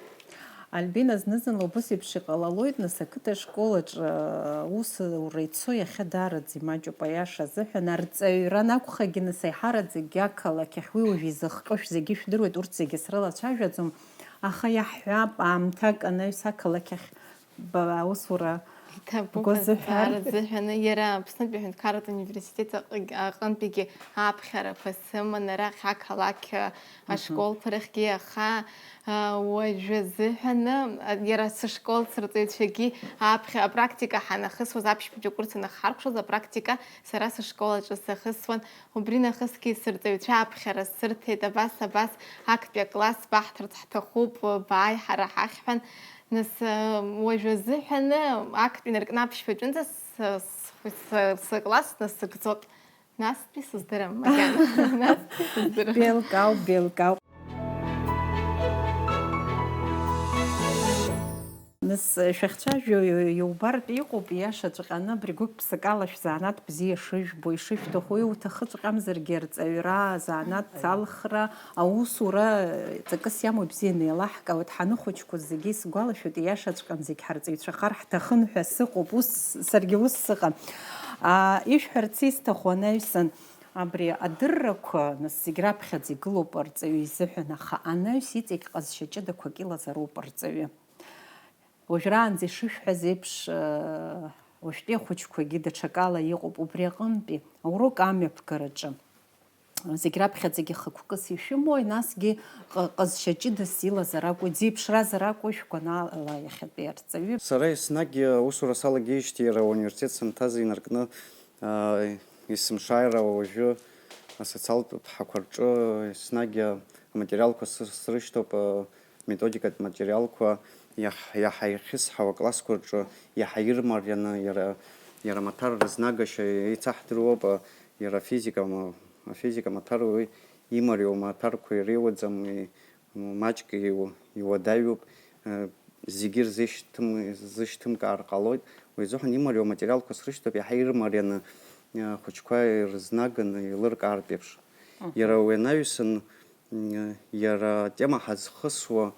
Альбина, зны-зынла убыс еиԥш иҟалалоит, нас, ақыҭа школаҿ, э, усура ицо иахьа даараӡа имаҷуп, аиаша азыҳәан, арҵаҩра анакәхагьы, нас, аиҳараӡакгьы ақалақь ахь, уи уажә изыхҟьо шәзегьы ишәдыруеит, урҭ зегьы срылацәажәаӡом, аха иаҳҳәап, аамҭак анаҩс ақалақь ахь ба-, аусура Иҭабуп бгәы азҵаара зыҳәар? Азыҳәаны, иара Аԥснытәи аҳәынҭқарратә университет аҟ-, аҟынтәигьы аԥхьарақәа сыман, арахь ақалақь, Мгм. Ашколқәа рахьгьы, аха, а, уажәы азыҳәаны, а, иара сышкол сырҵаҩцәагьы аԥхьа апрактика ҳанахысуаз, аԥшьбатәи акурс анахҳаркәшоз, апрактика сара сышкол аҿы сахысуан. Убри нахысгьы сырҵаҩцәа аԥхьара сырҭеит, абас, абас, актәи акласс баҳҭарц ҳҭахуп, бааи ҳара ҳахь ҳәан. Нас, уажәы азыҳәаны актәи инаркны аԥшьбатәынӡа с-, с-, с-, сыкласс насыгӡоит. Настәи сыздырам, макьана. Настәи сыздырам. Белкау, белкау. Нас, шәахьцәажәо иу-, иубартә иҟоуп, ииашаҵәҟьаны абри гәык-ԥсыкала шәзанааҭ бзиа шыжәбо, ишышәҭаху, иуҭахыҵәҟьамзаргьы арҵаҩра, азанааҭ алхра, аусура ҵакыс иамоу ибзианы еилаҳкаауеит. Ҳаныхәыҷқәоу зегьы исгәалашәоит, ииашаҵәҟьан зегь ҳарҵаҩцәахар ҳҭахын ҳәа сыҟоуп, ус, саргьы ус сыҟан. А, ишәҳәарц исҭаху анаҩсан, абри адыррақәа, нас, зегь раԥхьаӡа игылоуп арҵаҩы изыҳәан, аха анаҩс иҵегь ҟазшьа ҷыдақәак илазароуп арҵаҩы. Уажәраанӡа ишышәҳәаз еиԥш, э, уажәтәи ахәыҷқәагьы даҽакала иҟоуп, убри аҟынтәи аурок амҩаԥгараҿы зегь раԥхьаӡагьы хықәкыс ишәымои, насгьы ҟ-, ҟазшьа ҷыдас илазар акәу, дзеиԥшразар акәу шәгәанала иахьатәи арҵаҩы? Сара еснагь аусура салагеижьҭеи иара ауниверситет санҭаз инаркны, аа, есымшааира уажәы асоциалтә ԥҳақәа рҿы еснагь аматериалқәа сыр-, срышьҭоуп, аа, методикатә материалқәа иаҳ-, иаҳа ихьысҳау аклассқәа рҿы иаҳа ирмарианы, иара, иара амаҭәар рызнагашьа еицаҳдыруоуп, иара афизика ма-, афизика амаҭәар уи имариоу амаҭәарқәа иреиуаӡам, и-, маҷк иу-, иуадаҩуп, э, зегьы рзышьҭым-, зышьҭымкаар ҟалоит, уи азыҳәан имариоу аматериалқәа срышьҭоуп, иаҳа ирмарианы, э, ахәыҷқәа ирызнаганы еилыркаартә еиԥш. Мгм. Иара уи анаҩсан, Иара атема ҳазхысуа,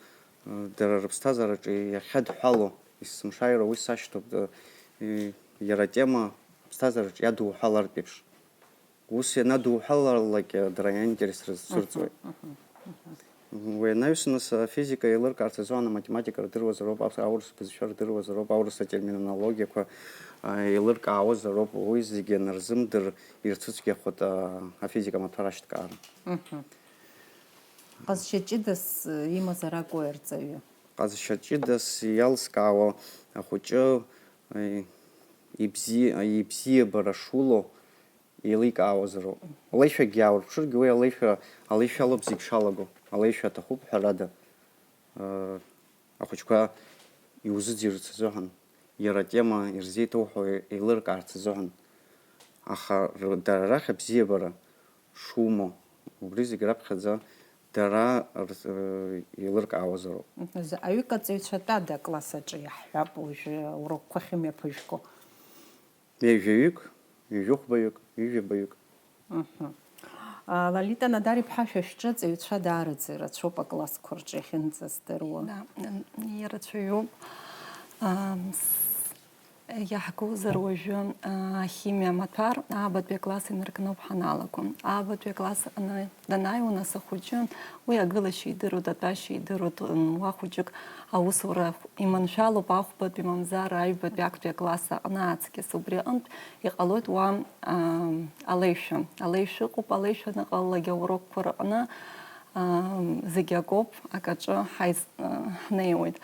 дара рыԥсҭазаараҿы иахьадҳәало, есымшааира уи сашьҭоуп, иара атема аԥсҭазаараҿы иадуҳәалартә еиԥш. Ус ианадуҳәалалак, дара аинтерес рызцәырҵуеит. Мгм, мгм, мгм. Уи анаҩс, нас, афизика еилыркаарц азыҳәан аматематика рдыруазароуп, аурыс бызшәа рдыруазароуп, аурыс атерминологиақәа, а, еилыркаауазароуп, уи зегьы анырзымдыр, ирцәыцәгьахоит, а, афизика амаҭәар ашьҭкаара. Мгм. Ҟазшьа ҷыдас имазар акәу арҵаҩы? Ҟазшьа ҷыдас иалскаауа ахәыҷы, э, ибзи-, ибзиабара шулоу еиликаауазароуп. Алеишәагьы ааурԥшыргьы уи алеишәа, алеишәа алоуп зегь шалаго. Алеишәа аҭахуп, ҳәарада. Э, ахәыҷқәа иузыӡырҩырц азыҳәан, иара атема ирзеиҭоуҳәо еилыркаарц азыҳәан. Аха р-, дара рахь абзиабара шумоу, убри зегь раԥхьаӡа дара рз-, еилыркаауазароуп. Мгм. Аҩык аҵаҩцәа тәада акласс аҿы иаҳҳәап, уажәы урокқәа ахьымҩаԥыжәго. Ҩажәаҩык, ҩажәихәбаҩык, ҩажәабаҩык. Мгм. А, Лолита Надар-иԥҳа, шәа шәҿы аҵаҩцәа даараӡа ирацәоуп аклассқәа рҿы иахьынӡаздыруа. Да, н-, ирацәаҩуп. Ам, с-, Иаҳгозар уажәы, аа, ахимиа амаҭәар аабатәи акласс инаркноуп ҳаналаго. Аабатәи акласс аҟны данааиуа, нас, ахәыҷы уи агылашьа идыруеит, атәашьа идыруеит, м, уа хәыҷык аусура иманшәалоуп ахәбатәи, мамзар аҩбатәи, актәи акласс аҟны аҵкьыс. Убри аҟынтә иҟалоит уа, аа, алеишәа. Алеишәа ыҟоуп, алеишәа аныҟалалак аурокқәа рҟны, аа, зегь акоуп, акаҿы ҳаиз-, ҳнеиуеит.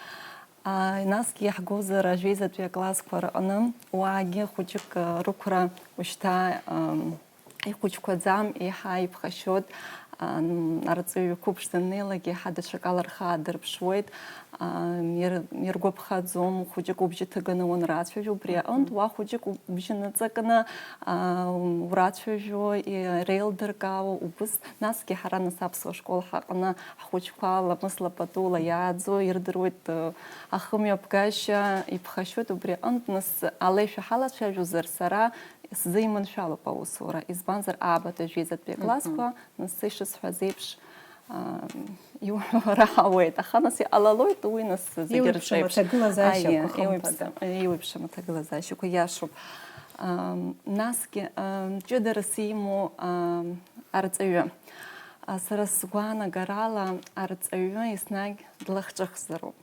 Ааи, насгьы иаҳгозар, ажәеизатәи аклассқәа рҟны уаагьы хәыҷык, ы, рықәра ушьҭа, ы, ихәыҷқәаӡам, еиҳа иԥхашьоит, ы, н-, арҵаҩы қәыԥш даннеилак еиҳа даҽакала рхы аадырԥшуеит, ы, ир-, иргәаԥхаӡом, хәыҷык убжьы ҭыганы уанрацәажәо, убри аҟынтә уа хәыҷык убжьы ныҵакны, ы, урацәажәо, иреилдыркаауа убыс, насгьы ҳара нас аԥсуа школ ҳаҟны Ҳхәыҷқәа ламысла патула иааӡо ирдыруеит, э, ахымҩаԥгашьа, иԥхашьоит убри аҟынтә, нас алеишәа ҳалацәажәозар, сара сзы иманшәалоуп аусура, избанзар, аабатәи ажәеизатәи аклассқәа, нас ишысҳәаз еиԥш, Иуҳәо раҳауеит, аха нас иҟалалоит уи, нас зегьы Еиуеиԥшым рҿеиԥш. Аҭагылазаашьақәа, Аиеи, хымԥада. Еиуеиԥшым, еиуеиԥшым аҭагылазаашьақәа, иашоуп. Ам, насгьы, ам, ҷыдарас имоу, ам, арҵаҩы. А, сара сгәаанагарала, арҵаҩы еснагь длахҿыхзароуп.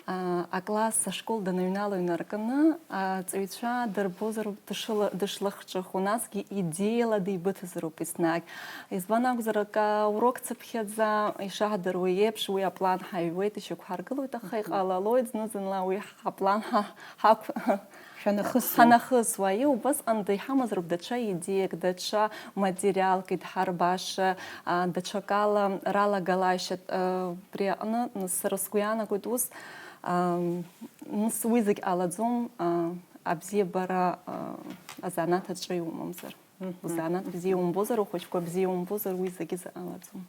А, акласс, ашкол даныҩнало инаркны, аҵаҩцәа дырбозароуп дышыла-, дышлахҿыху, насгьы идеиала деибыҭазароуп еснагь. Избан акәзар, акы, аурок цыԥхьаӡа, ишаҳдыруа еиԥш, уи аплан ҳаҩуеит, ишьақәҳаргылоит, аха Мгм. иҟалалоит зны-зынла уи ҳаплан ҳа-, ҳақә-, Шәанахысуа. Ҳанахысуа, аиеи, убасҟан иҳамазароуп даҽа идеиак, даҽа материалк идҳарбаша, а, даҽакала ралагалашьа, а, убри аҟны, нас, сара сгәы иаанагоит ус, а, нас, уи зегь ҟалаӡом, а, абзиабара, а, азанааҭ аҿы иумамзар. Мгм. Узанааҭ бзиа умбозар, ухәыҷқәа бзиа умбозар, уи зегьы заҟалаӡом.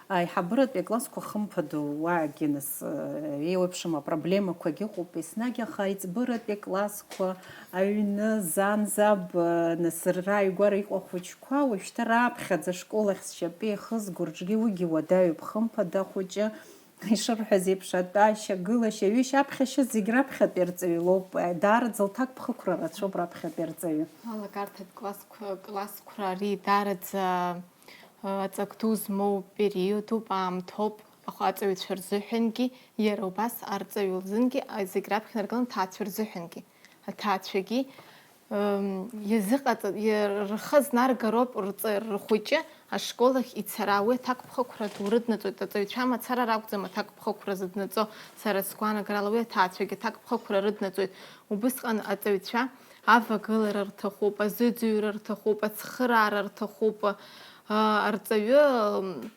Аиҳабыратәи аклассқәа хымԥадоу уаагьы нас, э, еиуеиԥшым апроблемақәагьы ыҟоуп, еснагь аха аиҵбыратәи аклассқәа аҩны зан-заб, э, нас рааигәара иҟоу ахәыҷқәа уажәшьҭа раԥхьаӡа ашкол ахь зшьапы иахызго рҿгьы уигьы уадаҩуп, хымԥада ахәыҷы ишырҳәаз еиԥш, атәашьа, гылашьа, ҩышьа, аԥхьашьа зегь раԥхьатәи арҵаҩы лоуп. Даараӡа лҭакԥхықәра рацәоуп раԥхьатәи арҵаҩы. Алагарҭатә классқәа, классқәа ари даараӡа, ы, аҵак ду змоу периодуп, аамҭоуп, аха аҵаҩцәа рзыҳәангьы, иара убас арҵаҩы лзынгьы, а, зегь раԥхьа инаргылан аҭаацәа рзыҳәангьы. Аҭаацәагьы, ым, иазыҟаҵа-, иа-, рхы азнаргароуп рҵа-, рхәыҷы ашкол ахь ицара. Уи аҭакԥхықәра ду рыднаҵоит, аҵаҩцәа мацара ракәӡам аҭакԥхықәра зыднаҵо, сара сгәаанагарала, уи аҭаацәагьы аҭакԥхықәра рыднаҵоит. Убысҟан аҵаҩцәа авагылара рҭахуп, азыӡырҩра рҭахуп, ацхыраара рҭахуп. А, арҵаҩы, ым,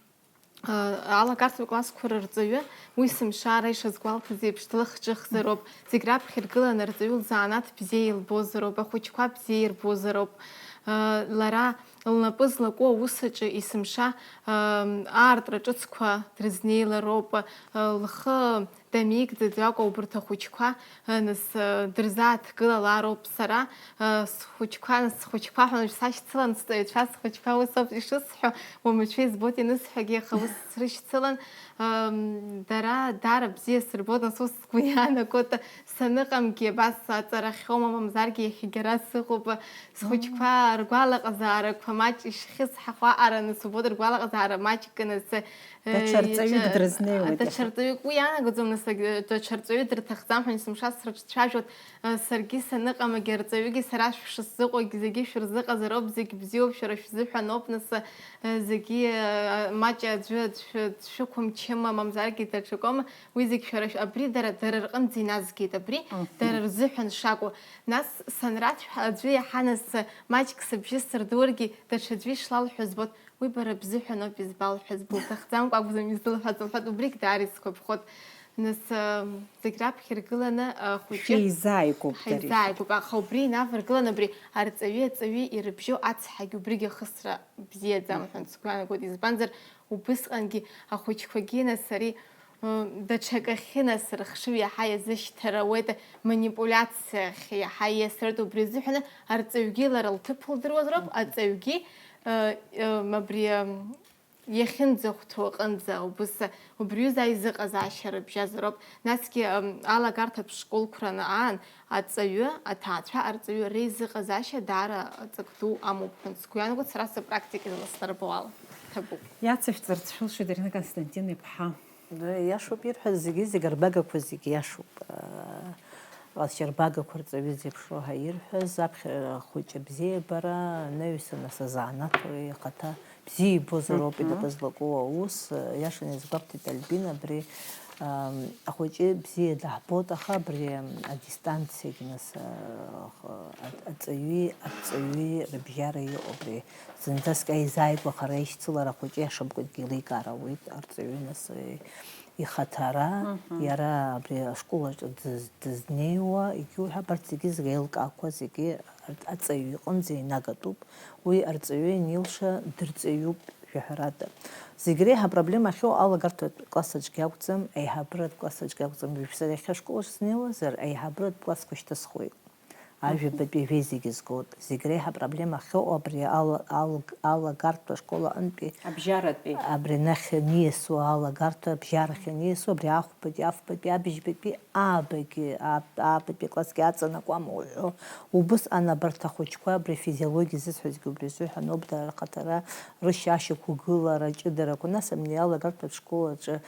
Алагарҭатә классқәа рырҵаҩы, уи сымшала ишазгәалҭаз еиԥш, длахҿыхзароуп, зегь раԥхьа иргыланы арҵаҩы лзанааҭ бзиа илбозароуп, ахәыҷқәа бзиа ирбозароуп. Лара лнапы злаку аус аҿы есымша аартра ҿыцқәа дрызнеилароуп, лхы дамеигӡаӡакәа убарҭ ахәыҷқәа, э, нас, э, дырзааҭгылалароуп сара, э, схәыҷқәа, схәыҷқәа ҳәа уажә сашьцылан сҵаҩцәа, схәыҷқәа ус ауп ишысҳәо, уамашәа избоит ианысҳәогьы, аха ус срышьцылан, ам, дара даара бзиа сырбоит, нас ус сгәы иаанагоит, саныҟамгьы абас аҵарахьоума, мамзаргьы иахьагьы ара сыҟоуп, схәыҷқәа ргәалаҟазаарақәа маҷ ишхьысҳахо аҟара, нас убоит ргәалаҟазаара маҷк, нас, Даҽа рҵаҩык дрызнеиуеит, даҽа рҵаҩык, уи иаанагаӡом, нас, даҽа рҵаҩы дырҭахӡам ҳәа, есымша срыҿцәажәоит, саргьы саныҟамгьы, арҵаҩыгьы сара шәшысзыҟоугь зегьы шәырзыҟазароуп, зегь бзиоуп, шәара шәзыҳәаноуп, нас, зегьы, маҷ аӡәы дшәы-, дшәықәымчыма, мамзаргьы даҽакома, уи зегь шәара шә-, абри дара, дара рҟынӡа иназгеит, абри Мгм. дара рзыҳәан шакәу. Нас санрацәҳа, аӡәы иаҳа, нас, маҷк сыбжьы сырдуаргьы, даҽаӡәы ишлалҳәо збоит. Уи бара бзыҳәаноуп избалҳәаз, былҭахӡамкәа акәӡам изылҳәаз, лҳәоит, убригь даара исгәаԥхоит. Нас, ы, зегь раԥхьа иргыланы, ы, ахәыҷы Шәеизааигәоуп дареи шәеи. Ҳаизааигәоуп, аха убри инаваргылан, абри арҵаҩи аҵаҩи ирыбжьоу ацҳагь убригь ахысра бзиаӡам ҳәа сгәы иаанагоит, избанзар, убысҟангьы ахәыҷқәагьы нас ари, ы, даҽакахьы нас рыхшыҩ иаҳа иазышьҭыр ауеит, манипулиациахь иаҳа ииасыр ауеит, убри азыҳәаны арҵаҩгьы лара лҭыԥ лдыруазароуп, аҵаҩгьы, ы, ы, абри, ы, иахьынӡахәҭоу аҟынӡа, убыс, убри аҩыза аизыҟазаашьа рыбжьазароуп. Насгьы, ы, алагарҭатә школқәа раны аан, аҵаҩы, аҭаацәа, арҵаҩы реизыҟазаашьа даара ҵак ду амоуп ҳәа сгәы иаанагоит, сара сыпрактикала снарбо ала. Ҭабуп. Иацышәҵарц шәылшоит, Дарина Константин-иԥҳа. Иашоуп ирҳәаз зегьы, зегь арбагақәа зегь иашоуп. Ҟазшьа арбагақәа рҵаҩы зеиԥшроу ҳәа ирҳәаз, аԥхьа ахәыҷы абзиабара, анаҩсан нас азанааҭ ихаҭа бзиа ибозароуп Мгм. инапы злаку аус. Иашаны иазгәабҭеит Альбина, абри, ам, ахәыҷы бзиа даҳбоит, аха абри, ам, адистанциагь нас, а, х-, а-, аҵаҩи арҵаҩи рыбжьара иҟоу абри зынӡаск аизааигәахара аишьцылара ахәыҷы иашамкәангьы еиликаар ауеит, арҵаҩы нас, э, ихаҭара, Мгм. иара абри ашкол аҿы дыз-, дызнеиуа, егьиуҳәа, абарҭ зегьы зеилкаақәа зегьы ар-, аҵаҩы иҟынӡа инагатәуп. Уи арҵаҩы ианилша дырҵаҩуп, жәаҳәарада. Зегь реиҳа апроблема ахьоу алагарҭатә класс аҿгьы акәӡам, аиҳабыратә класс аҿгьы акәӡам. Уажә сара иахьа ашкол ахь снеиуазар, аиҳабыратә классқәа шьҭысхуеит. Ажәабатәи ажәеи зегьы згоит. Зегь реиҳа апроблема ахьыҟоу абри ала-, ала-, алагарҭа ашкол аҟынтәи абжьаратәи. Абри анахь аниасуа алагарҭа, абжьарахь аниасуа, абри ахәбатәи, афбатәи, абыжьбатәи, аабагьы, ааб-, аабатәи аклассгьы аҵанакуама уҳәо. Убысҟан абарҭ ахәыҷқәа абри афизиологиа зысҳәазгьы убри азыҳәан ауп, дара рхаҭара, рышьашьақәгылара, аҷыдарақәа, нас абни алагарҭатә школ аҿы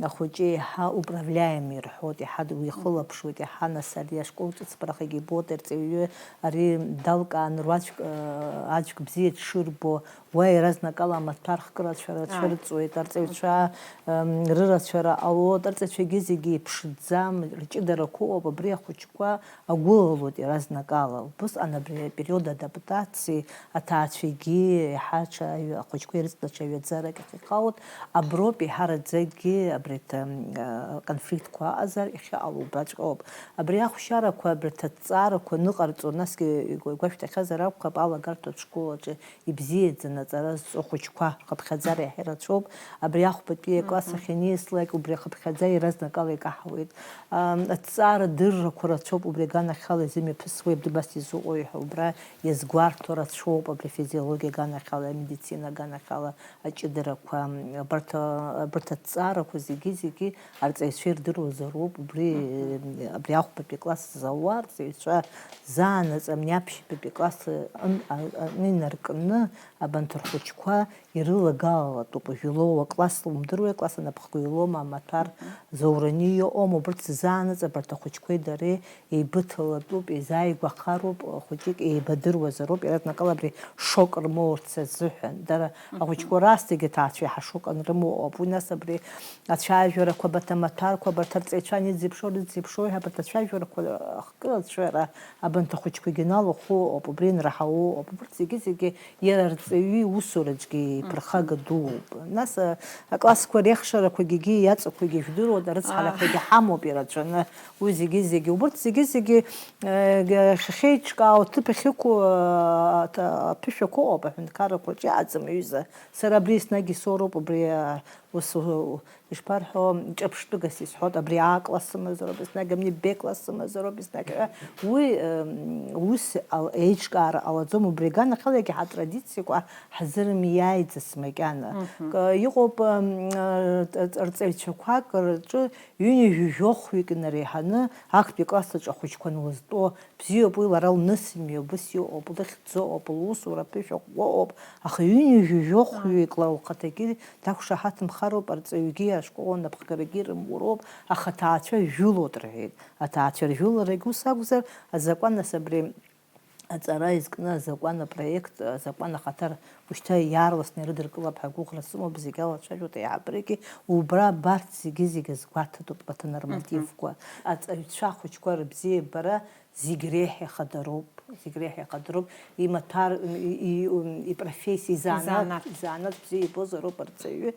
ахәыҷы еиҳа управляемый рҳәоит, еиҳа уихылаԥшуеит, еиҳа нас ари ашкол ҿыцбарахагьы ибоит, арҵаҩы ари далкааны руаӡәк, э, аӡәк бзиа дшырбо, уа иаразнакала амаҭәар хкырацәа рацәырҵуеит, арҵаҩцәа, м, рырацәара ҟалоит, арҵаҩцәагьы зегьы еиԥшӡам, рҷыдарақәа ыҟоуп, абри ахәыҷқәа агәылалоит иаразнакала. Убысҟан абри апериод адаптациа аҭаацәагьы еиҳа ҽаҩ-, ахәыҷқәа ирыцны ҽаҩаӡарак ахьыҟалоит, аброуп еиҳараӡакгьы абри аҭ-, м, а, конфликтқәа ыҟазар иахьыҟало убраҵәҟьоуп. Абри ахәшьарақәа, абри аҭаҵаарақәа ныҟарҵо, насгьы игәашәҭахьазар акәхап, алагарҭатә школ аҿы ибзиаӡаны аҵара зҵо ахәыҷқәа рхыԥхьаӡара иаҳа ирацәоуп. Абри ахәбатәи акласс ахь ианиаслак, убри ахыԥхьаӡара иаразнакала икаҳауеит. Ам, аҭҵаара дыррақәа рацәоуп, убри аганахьала изымҩаԥысуеи, абри убас изыҟоуи ҳәа убра иазгәарҭо рацәоуп, абри афизиологиа аганахьала, амедицина аганахьала аҷыдарақәа, абарҭ, абарҭ аҭҵаарақәа зегьы-зегьы арҵаҩцәа ирдыруазароуп, убри, абри ахәбатәи акласс зауа арҵаҩцәа заанаҵ, абни аԥшьбатәи акласс аҟны, аҟны инаркны, абанҭ рхәыҷқәа ирылагалалатәуп, уажә илоу акласс лымдыруеи, акласс анапхгаҩ илоума, амаҭәар зоураны иҟоума, убырҭ заанаҵ абарҭ ахәыҷқәеи дареи еибыҭалатәуп, еизааигәахароуп, хәыҷык еибадыруазароуп, иаразнакала абри шок рмоурц азыҳәан. Дара ахәыҷқәа расҭагьы аҭаацәа иаҳа шок анрымоу ыҟоуп. Уи нас абри ацәажәарақәа, абарҭ амаҭәарқәа, абарҭ арҵаҩцәа анидзеиԥшроу, рыдзеиԥшроу ҳәа, абарҭ ацәажәарақәа ахкырацәара, абанҭ ахәыҷқәагьы налахәу ыҟоуп, убри инраҳауоу ыҟоуп. Убырҭ зегьы-зегьы иара арҵаҩы иусураҿгьы иԥырхага дууп. Нас, а, аклассқәа рехшарақәагьы, иаҵақәагьы жәдыруада, арыцҳарақәагьы ҳамоуп ирацәаны. Уи зегьы-зегьы, убырҭ зегьы-зегьы, э, г-, ахьеиҿкаау аҭыԥ ахьықәу, э, аҭ-, аԥышәақәа ыҟоуп аҳәынҭқаррақәа рҿы иҟаӡам, аҩыза. Сара абри еснагь исоуроуп, абри, э, ус, у-, ишԥарҳәо, ҿырԥштәыгас исҳәоит, абри А класс сымазароуп, еснагь абни Б класс сымазароуп, еснагь, э, уи, э, ус ал-, еиҿкаара ҟалаӡом, убри аганахьала иагьа ҳатрадициақәа ҳзырымиааиӡац макьана. К-, иҟоуп, э, т-, т-, рҵаҩцәақәак рҿы ҩынҩажәи жәохәҩык инареиҳаны актәи акласс аҿы ахәыҷқәа анлызтәо, бзиоуп, уи лара лнысымҩа убас иҟоуп, лыхьӡ ыҟоуп, лусура аԥышәа ӷәӷәа ыҟоуп, аха ҩынҩажәи жәохәҩык ла лхаҭагьы дақәшаҳаҭымхароуп, арҵаҩгьы ашкол анапхгарагьы ирымуроуп, аха аҭаацәа жәылоит рҳәеит. Аҭаацәа ржәыларагь ус акәзар, азакәан нас абри аҵара изкны азакәан апроект, азакәан ахаҭар ушьҭа иаарласны ирыдыркылап ҳәа агәыӷра сымоуп, зегь алацәажәоит аиҳабырагьы, убра абарҭ зегьы-зегь азгәаҭатәуп, абарҭ анормативқәа. Аҵаҩцәа ахәыҷқәа рыбзиабара зегь реиҳа ихадароуп, зегь реиҳа ихадароуп, имаҭәар, и, и, и, ипрофессиа, изанааҭ, изанааҭ. Изанааҭ бзиа ибозароуп арҵаҩы.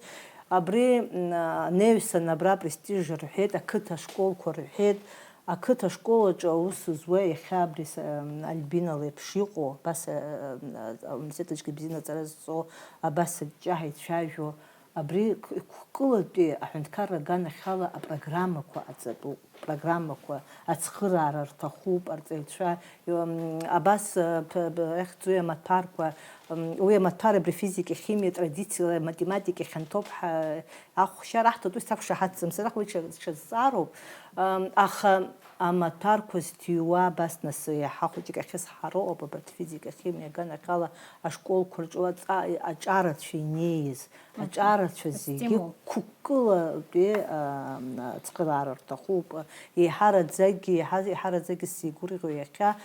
Абри, м, анаҩсан абра Престиж рҳәеит, ақыҭа школқәа рҳәеит, ақыҭа школ аҿы аус зуа иахьа абри с-, м, Альбина леиԥш иҟоу, абас, м, ауниверситет аҿгьы бзианы аҵара зҵо, абас аҷҷаҳәа ицәажәо, абри қ-, қәкылатәи аҳәынҭқарра аганахьала апрограммақәа аҵатәуп, программақәа ацхыраара рҭахуп арҵаҩцәа, м, абас, п-, п-, ахьӡуи амаҭәарқәа, м, уи амаҭәар абри физика, химиа традициала, математика хьанҭоуп ҳәа ахәшьара аҳҭоит, уи сақәшаҳаҭӡам, сара уи ҽа-, ҽазҵаароуп, м, аха амаҭәарқәа зҭиуа абас нас иаҳа хәыҷык ахьысҳароуп, абарҭ физика, химиа аганахьала ашколқәа рҿы аҵа-, аҿарацәа инеиз, аҿарацәа зегьы стимул. Қәкылатәи, а, ацхыраара рҭахуп. Еиҳараӡакгьы, еиҳа-, еиҳараӡакгьы сзеигәырӷьо иахьа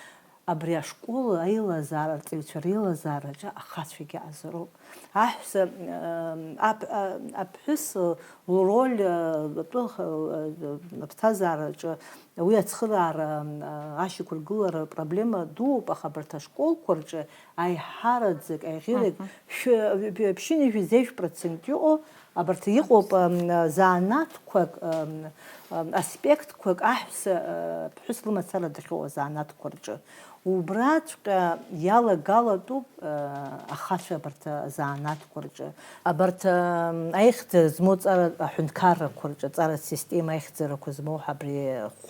абри ашкол аилазаара, арҵаҩцәа реилазаараҿы ахацәагьы аазароуп. Аҳәса, ам, ап-, а, аԥҳәыс лроль, а, атәы, а, аԥсҭазаараҿы уи ацхыраара, а, ашьақәыргылара проблема дууп, аха абарҭ ашколқәа рҿы аиҳараӡак, аиӷьырак, шәы-, ԥшьынҩажәи зежә процент иҟоу, абарҭ иҟоуп, ам, занааҭқәак, ам, ам, аспектқәак аҳәса, а, ԥҳәыс лымацара дахьыҟоу азанааҭқәа рҿы. Убраҵәҟьа иалагалатәуп, а, ахацәа абарҭ азанааҭқәа рҿы. Абарҭ, ам, аихьӡара змоу ҵара аҳәынҭқаррақәа рҿы, аҵаратә система аихьӡарақәа змоу ҳәа абри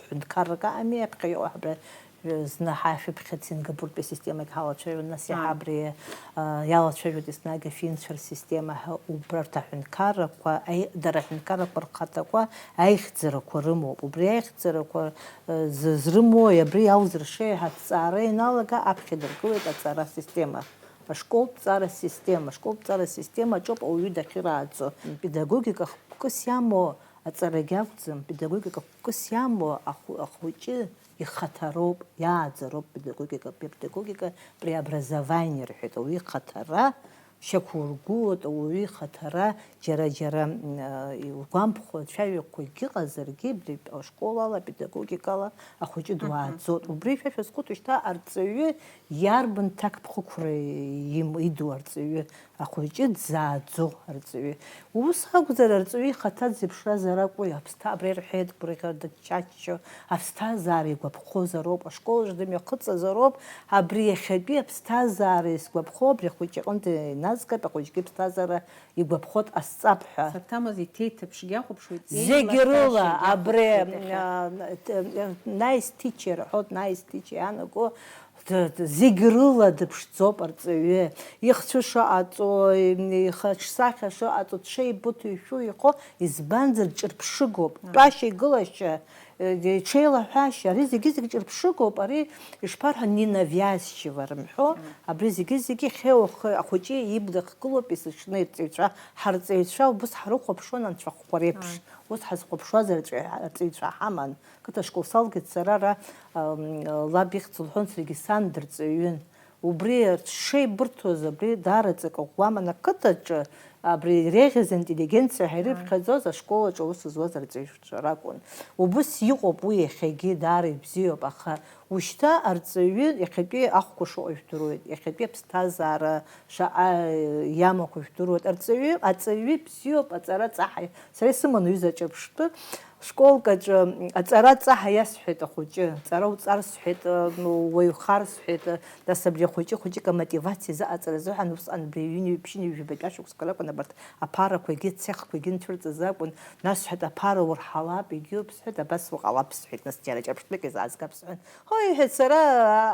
хәҳәынҭқаррак аҟами, аԥхьа иҟоу ҳәа абри Зны ҳашәыԥхьыӡ Сингапуртәи асистемагь ҳалацәажәон, нас иаҳа абри, а, иалацәажәоит еснагь афинцәа рсистема ҳәа, убарҭ аҳәынҭқаррақәа, аи-, дара аҳәынҭқаррақәа рхаҭақәа аихьӡарақәа рымоуп. Убри аихьӡарақәа, а, зызрымоуи, абри иалзыршеи ҳәа аҭҵаара ианалага, аԥхьа идыргылеит аҵара асистема, ашколтә ҵара система. Ашколтә ҵара система аҿоуп ауаҩы дахьырааӡо. Педагогика хықәкыс иамоу аҵарагьы акәӡам, педагогика хықәкыс иамоу ахәы-, ахәыҷы ихаҭароуп, иааӡароуп педагогика, педагогика преобразование рҳәеит, ауаҩы ихаҭара шьақәургылоит, ауаҩы ихаҭара џьара-џьара, м, а, иугәамԥхо цәаҩақәагьы ыҟазаргьы, абри ашкол ала, апедагогика ала ахәыҷы дуааӡоит. Убри шәа шәазхәыцуа шьҭа арҵаҩы иарбан ҭакԥхықәра им-, иду арҵаҩы? Ахәыҷы дзааӡо арҵаҩы. Ус акәзар, арҵаҩы ихаҭа дзеиԥшразар акәу, аԥсҭа-, абра ирҳәеит, гәырӷьа дыччаччо, аԥсҭазаара игәаԥхозароуп, ашкол аҿы дымҩахыҵызароуп, абри иахьатәи аԥсҭазаара исгәаԥхо, абри ахәыҷы иҟынтә иназгап, ахәыҷгьы аԥсҭазаара игәаԥхо дҟасҵап ҳәа. Сарҭамыз иҭеиҭыԥшгьы ахәаԥшуеит, зегь рыла, абри, а, т-, nice teacher ҳәоит, nice teacher иаанаго, Д-, д-, зегь рыла дыԥшӡоуп арҵаҩы. Ихцәы шыҟаҵо, ихаҿсахьа шыҟаҵо, дшеибыҭоу, ишәу ихо, избанзар, ҿырԥшыгоуп. Тәашьа, игылашьа, э, иҽеилаҳәашьа, ари зегьы-зегь ҿырԥшыгоуп, ари ишԥарҳәа, ненавязчиво рымҳәо, абри зегьы-зегьы хьеухы ахәыҷы ибла хгылоуп есыҽны ирҵаҩцәа, ҳарҵаҩцәа убыс ҳрыхәаԥшуан анцәахәқәа реиԥш. Ус ҳазхәаԥшуаз арҵаҩ-, арҵаҩцәа ҳаман. Қыҭа школ салгеит сара ара, ам, лаб ихьӡ лҳәон, саргьы сан дырҵаҩын. Убри рҽшеибырҭоз, абри даара ҵакы ӷәӷәаман ақыҭаҿы, абри иреиӷьыз интеллигенциа ҳәа ирыԥхьаӡоз ашкол аҿы аус зуаз арҵаҩцәа ракәын. Убыс иҟоуп уи иахьагьы, даара ибзиоуп, аха ушьҭа арҵаҩы иахьатәи ахәқәа шыҟоу жәдыруеит, иахьатәи аԥсҭазаара шаҟа иамақәа жәдыруеит. Арҵаҩы, аҵаҩы бзиоуп, аҵара ҵаҳа, сара исыман ҩыза ҿырԥштәы, Школк аҿы аҵара ҵаҳа иасҳәеит ахәыҷы, ҵара уҵар сҳәеит, уаҩхар сҳәеит, нас абри ахәыҷы хәыҷык амотивациа изыҟаҵара азыҳәан усҟан абри ҩынҩажәи ԥшьынҩажәи жәабатәи ашықәсқәа ракәын абарҭ аԥарақәагьы, цехқәагьы нцәырҵыз акәын, нас сҳәеит, аԥара урҳалап, егьиуп сҳәеит, абас уҟалап сҳәеит, нас џьара ҿырԥштәык изаазгап сҳәан. Ҳои, иҳәеит, сара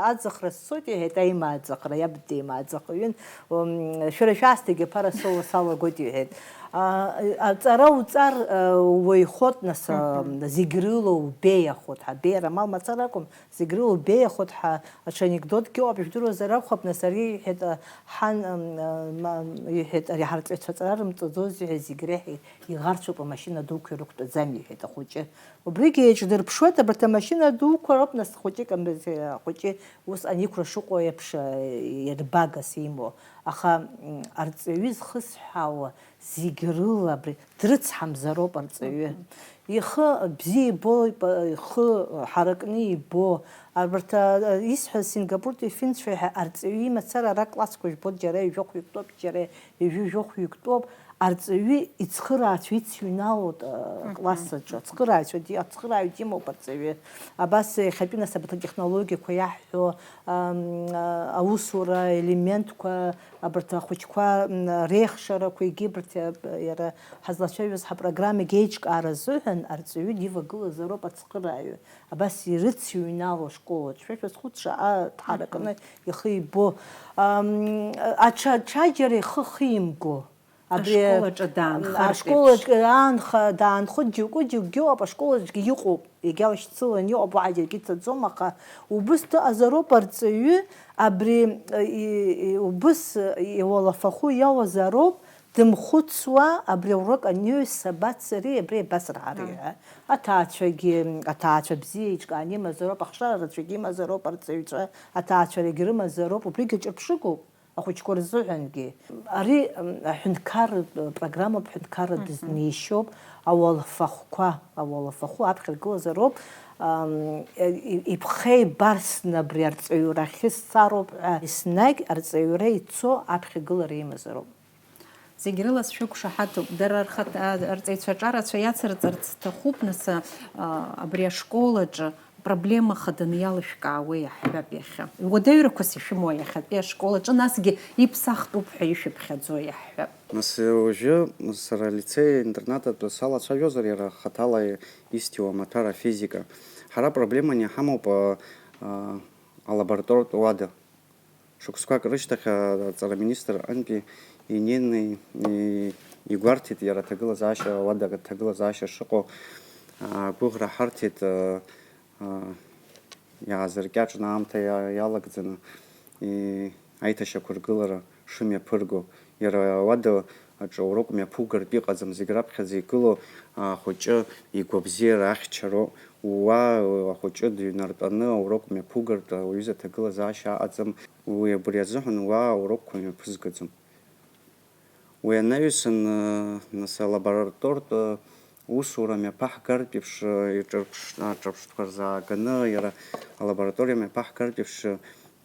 аӡахра сцоит, иҳәеит, аимааӡахра, иаб деимааӡахҩын, м, шәара шәаасҭагь аԥара соуа салагоит, иҳәеит. А, аҵара уҵар, а, уеихот, нас, а, зегь рыла убеиахот ҳәа, абеиара амал мацара акәым, зегь рыла убеиахот ҳәа, аҽа анекдотгьы ыҟоуп, ижәдыруазар акәхап, нас, ари, иҳәеит, а, ҳан, ам, а, ма-, иҳәеит, ари ҳарҵаҩцәа аҵара рымҵаӡоз, иҳәеит, зегь реиҳа иӷарцәоуп, амашьына дуқәа ирықәтәаӡами, иҳәеит ахәыҷы. Убригьы еиҿдырԥшуеит, абарҭ амашьына дуқәа роуп, нас, хәыҷык амб-, ахәыҷы усҟан иқәра шыҟоу еиԥш, а, иарбагас имоу. Аха, м, арҵаҩы зхысҳәаауа зегь рыла абри дрыцҳамзароуп арҵаҩы. Ихы бзиа ибо, ипа-, ихы ҳаракны ибо. Абарҭ, а, исҳәаз Сингапуртәи финцәа ҳәа арҵаҩы имацара ара классқәа жәбоит, џьара ҩажәохәҩык тәоуп, џьара ҩажәи жәохәҩык тәоуп. Арҵаҩы ицхыраацәа ицыҩналоит, а, класс аҿы. Ацхырааҩцәа ди-, ацхырааҩ димоуп арҵаҩы. Абас иахьатәи нас абарҭ атехнологиақәа иаҳҳәо, ам, а, аусура елементқәа, абарҭ ахәыҷқәа, м, реихшарақәа, егьи абарҭ, а, иара ҳазлацәажәоз ҳапрограммагь еиҿкаара азыҳәан арҵаҩы дивагылазароуп ацхырааҩы. Абас ирыцыҩнало ашкол аҿы. Шәа шәазхәыц, шаҟа дҳаракны ихы ибо. Ам, аҽа-, аҽаџьара ихы химго. Абри ашкол аҿы даанхартә ашкол еиԥш. Аҿы даанха-, даанхоит џьоукы, џьоукгьы ыҟоуп, ашкол аҿгьы иҟоуп, иагьалашьцыланы иҟоуп, уаҳа џьаргьы ицаӡом, аха убыс дыҟазароуп арҵаҩы, абри, и, и, убыс иуалафахәы иауазароуп, дымхәыцуа, абри аурок аниҩс сабацари, абри абасырҳари ҳәа. Аҭаацәагьы, аҭаацәа бзиа еиҿкааны имазароуп, ахшара рацәагьы имазароуп арҵаҩцәа, аҭаацәарагьы рымазароуп, убригьы ҿырԥшыгоуп. Ахәыҷқәа рзыҳәангьы. Ари, м, аҳәынҭқарратә программоуп, ҳәынҭқарра дызнеишьоуп, ауалафахәқәа, ауалафахәы аԥхьа ргылазароуп, ам, и-, иԥхеи барсны абри арҵаҩрахьы сцароуп ҳәа, еснагь арҵаҩра ицо аԥхьагылара имазароуп. Зегь рыла сшәықәшаҳаҭуп. Дара рхаҭ-, а, арҵаҩцәа аҿарацәа иацырҵарц сҭахуп, нас, а, а, абри ашкол аҿы проблема хаданы иалышәкаауеи ҳҳәап иахьа. Уадаҩрақәас ишәымоу иахьатәи ашкол аҿы, насгьы иԥсахтәуп ҳәа ишәыԥхьаӡои ҳҳәап. Нас уажәы сара алицеи-интернат атәы салацәажәозар, иара хаҭала истиуа амаҭәар афизика. Ҳара проблеманы иҳамоуп, а, алаборатортә уада. Шықәсқәак рышьҭахь аҵара министр аҟынтәи инеины игәарҭеит иара аҭагылазаашьа, ауада аҭагылазаашьа шыҟоу агәыӷра ҳарҭеит, иаазыркьаҿны аамҭа иалагӡаны аиҭашьақәыргылара шымҩаԥырго. Иара ауада аҿы аурок мҩаԥугартә иҟаӡам, зегь раԥхьаӡа игылоу ахәыҷы игәабзиара ахьчароуп. Уа ахәыҷы дыҩнартәаны аурок мҩаԥугартә ауаҩыза аҭагылазаашьа аҟаӡам. Уи абри азыҳәан уа аурокқәа мҩаԥызгаӡом. Уи анаҩсан, нас, алаборатортә усура мҩаԥаҳгартә еиԥш, иҿырԥш-, аҿырԥштәқәа рзааганы, иара алабораториа мҩаԥаҳгартә еиԥш,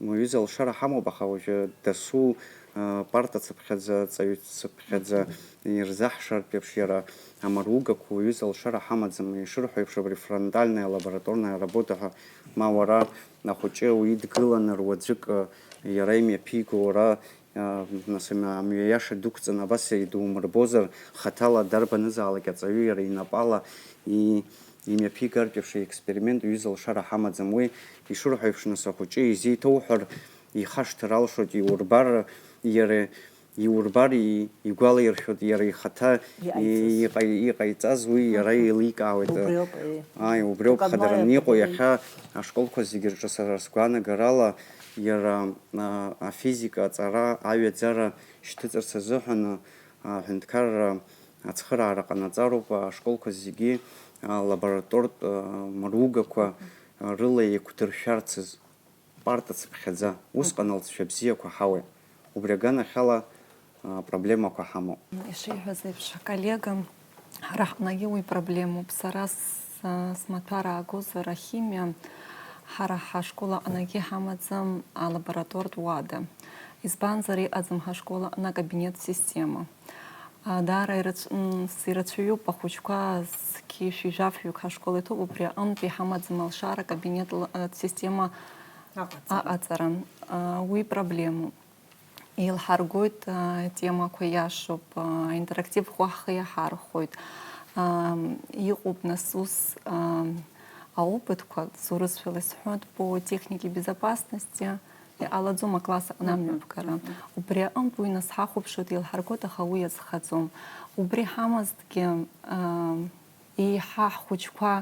уаҩыза алшара ҳамоуп, аха уажәы дасу, а, партацыԥхьаӡа, ҵаҩцыԥхьаӡа ирзаҳшартә еиԥш, иара амаругақәа уаҩыза алшара ҳамаӡам, ишырҳәо еиԥш, абри фронтальная лабораторная работа ҳәа, ма уара ахәыҷы уидгыланы руаӡәык, а, иара имҩаԥиго, уара, а, нас, амҩа, амҩа иаша дықәҵаны абас идумырбозар, хаҭала дарбанызаалак аҵаҩы иара инапала и-, имҩаԥигартә еиԥш аексперимент ҩыза алшара ҳамаӡам. Уи ишырҳәо еиԥш, нас, ахәыҷы изеиҭоуҳәар, ихашҭыр алшоит, иурбар, иара, иурбар, и-, игәалаиршәоит, иара ихаҭа и-, Иҟаиҵаз. иҟа-, иҟаиҵаз уи иара Аҳа. еиликаауеит. Убриоуп, еи. Ааи, убриоуп Тәык хадара анлаиа иҟоу абри. Иахьа ашколқәа зегьы рҿы сара сгәаанагарала, иара, а, афизика аҵара, аҩаӡара шьҭыҵырц азыҳәан, а, аҳәынҭқарра ацхыраара ҟанаҵароуп, ашколқәа зегьы, а, лаборатортә, а, маругақәа, а, рыла еиқәдыршәарцаз, партацыԥхьаӡа, усҟан алҵшәа бзиақәа ҳауеит. Убри аганахьала, а, проблемақәа ҳамоуп. Ишиҳәаз еиԥш, аколлега, ҳара ҳҟнагьы уи проблемоуп. Сара с-, смаҭәар аагозар ахимиа, ҳара ҳашкол аҟнагьы ҳамаӡам алаборатортә уада. Избанзар, иҟаӡам ҳашкол аҟны акабинет система. А, даара ирацә-, м, с-, ирацәаҩуп ахәыҷқәа, зқьи шәи жәафҩык ҳашкол иҭоуп, убри аҟынтә иҳамаӡам алшара акабинет ла-, а, система Аҟаҵара. аҟаҵара. А, уи проблемоуп. Еилҳаргоит, а, темақәа иашоуп, а, интерактивқәа ҳхы иаҳархәоит. Ам, иҟоуп нас ус, ам, аопытқәа, зурысшәала исҳәоит, по технике безопасности, иҟалаӡом акласс аҟны Мгм, амҩаԥгара. мгм. Убри аҟынтә уи нас ҳахәаԥшуеит, еилҳаргоит, аха уи иазхаӡом. Убри ҳамазҭгьы, ам, еиҳа ҳхәыҷқәа,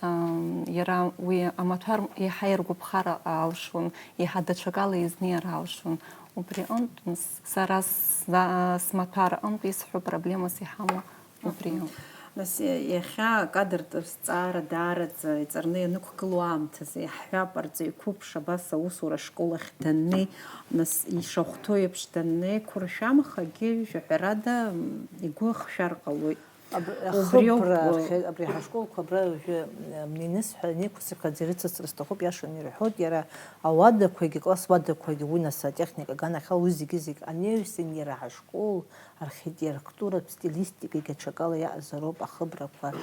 ам, иара уи амаҭәар еиҳа иргәаԥхар алшон, еиҳа даҽакала изнеир алшон. Убри аҟынтә, с-, сара сза-, смаҭәар аҟынтә исҳәо проблемас иҳамоу убри Мгм. ауп. Нас, иа-, иахьа акадртә зҵаара даараӡа иҵарны ианықәгылоу аамҭазы иаҳҳәап, арҵаҩ қәыԥш абас аусура ашкол ахь даннеи, нас ишахәҭоу еиԥш даннеиқәыршәамхагьы, жәаҳәарада, м, игәы ахшәар ҟалоит. Аб-, Убри ауп, ахыбра, э, архи-, абри ҳашколқәа абра уажәы, э, Мниныс ҳәа анеиқәсырхаӡа ирыцысҵар сҭахуп, иашаны ирҳәоит, иара ауадақәагьы, класс уадақәагьы, уи нас атехника аганахьала, уи зегьы-зегь анаҩсан иара ҳашкол архитектуратә стилистикагьы аҽакала иаҟазароуп ахыбрақәа.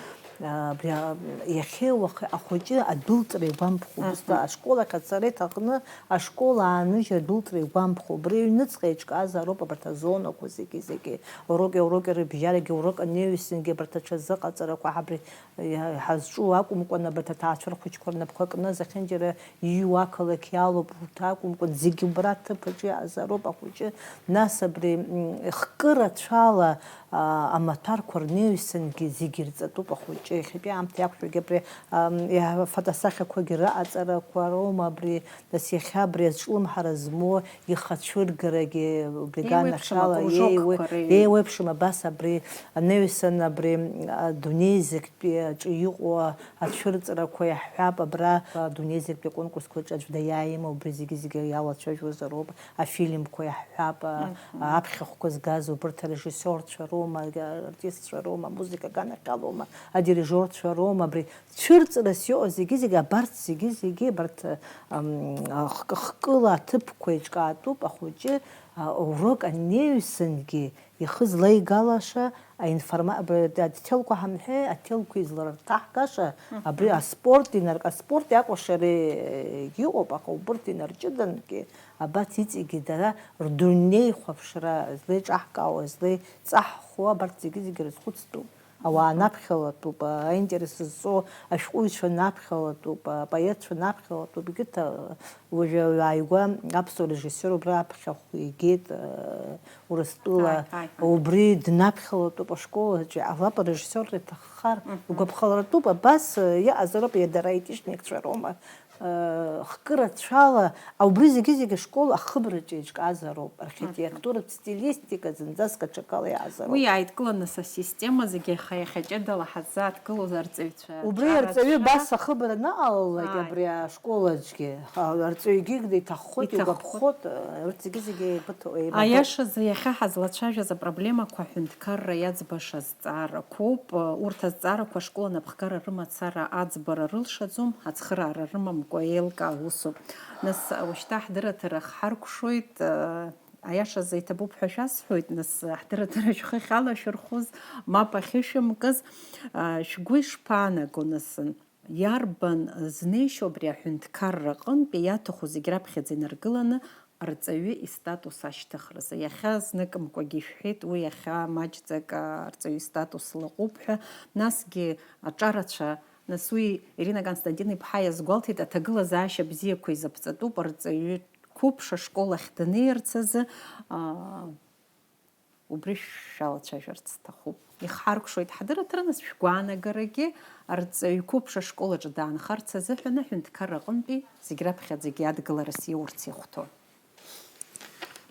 Абри а-, иахьеи уахеи ахәыҷы адәылҵра игәамԥхо, убысҟан Аҳа. ашкол ахь ацара иҭахны, ашкол ааныжьра адәылҵра игәамԥхо, убри аҩныҵҟа еиҿкаазароуп абарҭ азонақәа зегьы-зегьы. Уроки, уроки рыбжьарагьы, урок анеҩсангьы абарҭ аҽазыҟаҵарақәа ҳабри иа-, ҳазҿу акәымкәан, абарҭ аҭаацәа рхәыҷқәа рнапқәа кны зехьынџьара иҩу ақалақь иалоуп, урҭ акәымкәан, зегьы убра аҭыԥ аҿы иаҟазароуп ахәыҷы. Нас абри, м, хкы рацәала, а, амаҭәарқәа рнеҩсангьы зегьы ирҵатәуп ахәыҷы. Иахьатәи аамҭа иақәшәогьы абри, ам, иа-, фотосахьақәагьы рыҟаҵарақәа роума абри, нас иахьа абри азҿлымҳара змоу ихацәыргарагьы убри Еиуеиԥшым аганахьала акружокқәа еиуе-, реи- еиуеиԥшым абас абри анаҩсан абри, а, дунеи зегьтәи аҿы иҟоу ацәырҵрақәа иаҳҳәап, абра, а, дунеи зегьтәи аконкурсқәа рҿы аӡә даиааима, убри зегьы-зегьы иалацәажәозароуп, афильмқәа иаҳҳәап, а, Мгм. аԥхьахәқәа згаз убырҭ арежиссиорцәа роума, артистцәа роума, амузыка аганахьалоума, адирижиорцәа роума, абри цәырҵрас иҟоу зегьы-зегьы, абарҭ зегьы-зегьы, абарҭ, ам, хк-, хкыла аҭыԥқәа еиҿкаатәуп, ахәыҷы, а, урок анеиҩсангьы ихы злаигалаша, аинформа-, б-, д-, аҭелқәа ҳамҳәеи, аҭелқәа изларҭаҳгаша, Мгм. абри аспорт инарк-, аспорт иакәашара иҟоуп, аха убырҭ инарҷыдангьы, абарҭ иҵегьы дара рдунеи хәаԥшра злеиҿаҳкаауа, злеиҵаҳхуа, абарҭ зегьы-зегьы рызхәыцтәуп. Ауаа наԥхьалатәуп, аинтерес зҵоу ашәҟәыҩҩцәа наԥхьалатәуп, апоетцәа наԥхьалатәуп, егьырҭ, а, уажәы ауаа игәа аԥсуа режиссиор убра аԥхьахә игеит, а, Урыстәыла, Ааи, ааи, ааи. Убри днаԥхьалатәуп ашкол аҿы, иҟалап арежиссиорра иҭаххар, Мгм. Игәаԥхаларатәуп, абас, а, иҟазароуп, иа дара аитишникцәа роума, хкы рацәала, убри зегьы-зегьы ашкол ахыбраҿы еиҿкаазароуп, архитектуратә стилистика зынӡаск аҽакала иаазароуп. Уи иааидкыланы са система зегьы иаха иахьа ҷыдала ҳаззааҭгылоз арҵаҩцәа Убри арҵаҩы рацәа. Абас ахыбра анаҟалалак Ааи. Абри ашкол аҿгьы, ха-, арҵаҩгьы иҭаххоит, Иҭаххоит. Игәаԥхоит, урҭ зегьы-зегьы еибыҭоу, еимадоуп. Аиашазы, иахьа ҳазлацәажәаз апроблемақәа аҳәынҭқарра иаӡбашаз зҵаарақәоуп. Урҭ азҵаарақәа ашкол анапхгара рымацара аӡбара рылшаӡом, ацхыраара рымамкәа еилкаау усуп. Нас, уажәшьҭа ҳдырраҭара хҳаркәшоит, аиашазы иҭабуп ҳәа шәасҳәоит, нас, ҳдырраҭара шәхы ахьалашәырхәыз, мап ахьышәымкыз, шәгәы ишԥаанаго, нас? Иарбан знеишьоу абри аҳәынҭқарра аҟынтәи иаҭаху зегь раԥхьаӡа инаргыланы арҵаҩы истатус ашьҭыхразы? Иахьа зныкымкәагьы ишәҳәеит, уи иахьа маҷӡак арҵаҩы истатус лаҟәуп ҳәа, насгьы аҿарацәа, нас уи Ирина Константин-иԥҳа иазгәалҭеит, аҭагылазаашьа бзиақәа изаԥҵатәуп, арҵаҩы қәыԥш ашкол ахь днеирц азы, аа, Убри шәалацәажәарц сҭахуп. Ихҳаркәшоит ҳдырраҭара, нас шәгәаанагарагьы арҵаҩ қәыԥш ашкол аҿы даанхарц азыҳәан аҳәынҭқарра аҟынтәи зегь раԥхьаӡагьы адгыларас иурц иахәҭоу.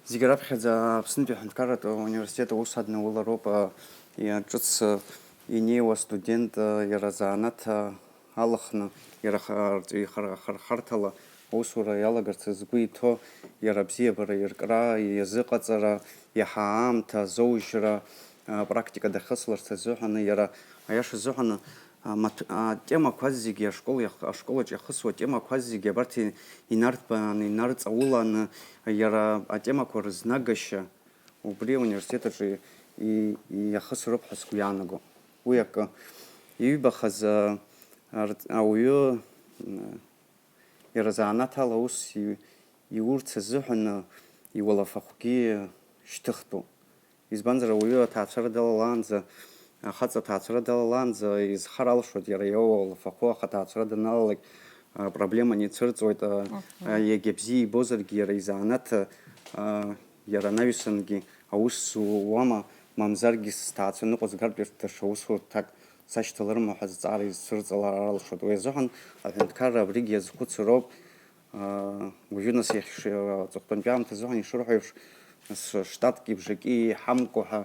Зегь раԥхьаӡа Аԥснытәи аҳәынҭқарратә университет аус аднаулароуп, а, иа-, ҿыц, а, инеиуа астудент, а, иара азанааҭ, а, алаханы, иара ха-, арҵаҩы ихар-, ахырхарҭала аусура иалагарц згәы иҭоу, иара абзиабара иркра, иазыҟаҵара, иаҳа аамҭа азоужьра, а, практика дахьысларц азыҳәаны, иара, аиаша азыҳәаны, а, маҭ-, атемақәа зегьы ашкол иах-, ашколаҿ иахысуа атемақәа зегьы абарҭ и-, инарҭбааны, инарҵауланы, иара атемақәа рызнагашьа убри ауниверситет аҿы и-, иахысроуп ҳәа сгәы иаанаго. Уи акы. Иҩбахаз, а, арҵ-, ауаҩы, м, Иара занааҭ ала аус и-, иурц азыҳәан иуалафахәгьы шьҭыхтәуп. Избанзар, ауаҩы аҭаацәара далалаанӡа, ахаҵа аҭаацәара далалаанӡа изхар алшоит иара иоуа уалафахәы, аха аҭаацәара даналалак, а, проблема ицәырҵуеит, а, Мгм. а, иагьа бзиа ибозаргьы иара изанааҭ, а, иара анаҩсангьы аус зуама, мамзаргьы сҭаацәа ныҟәызгартә даҽа усурҭак сашьҭаларыма ҳәа зҵаара изцәырҵалар алшоит. Уи азыҳәан аҳәынҭқарра абригь иазхәыцыр ауп. Аа, уажәы нас иахьш-, аҵыхәтәантәи аамҭазыҳәан ишырҳәо еиԥш, нас штатки бжаки иҳамкәа ҳәа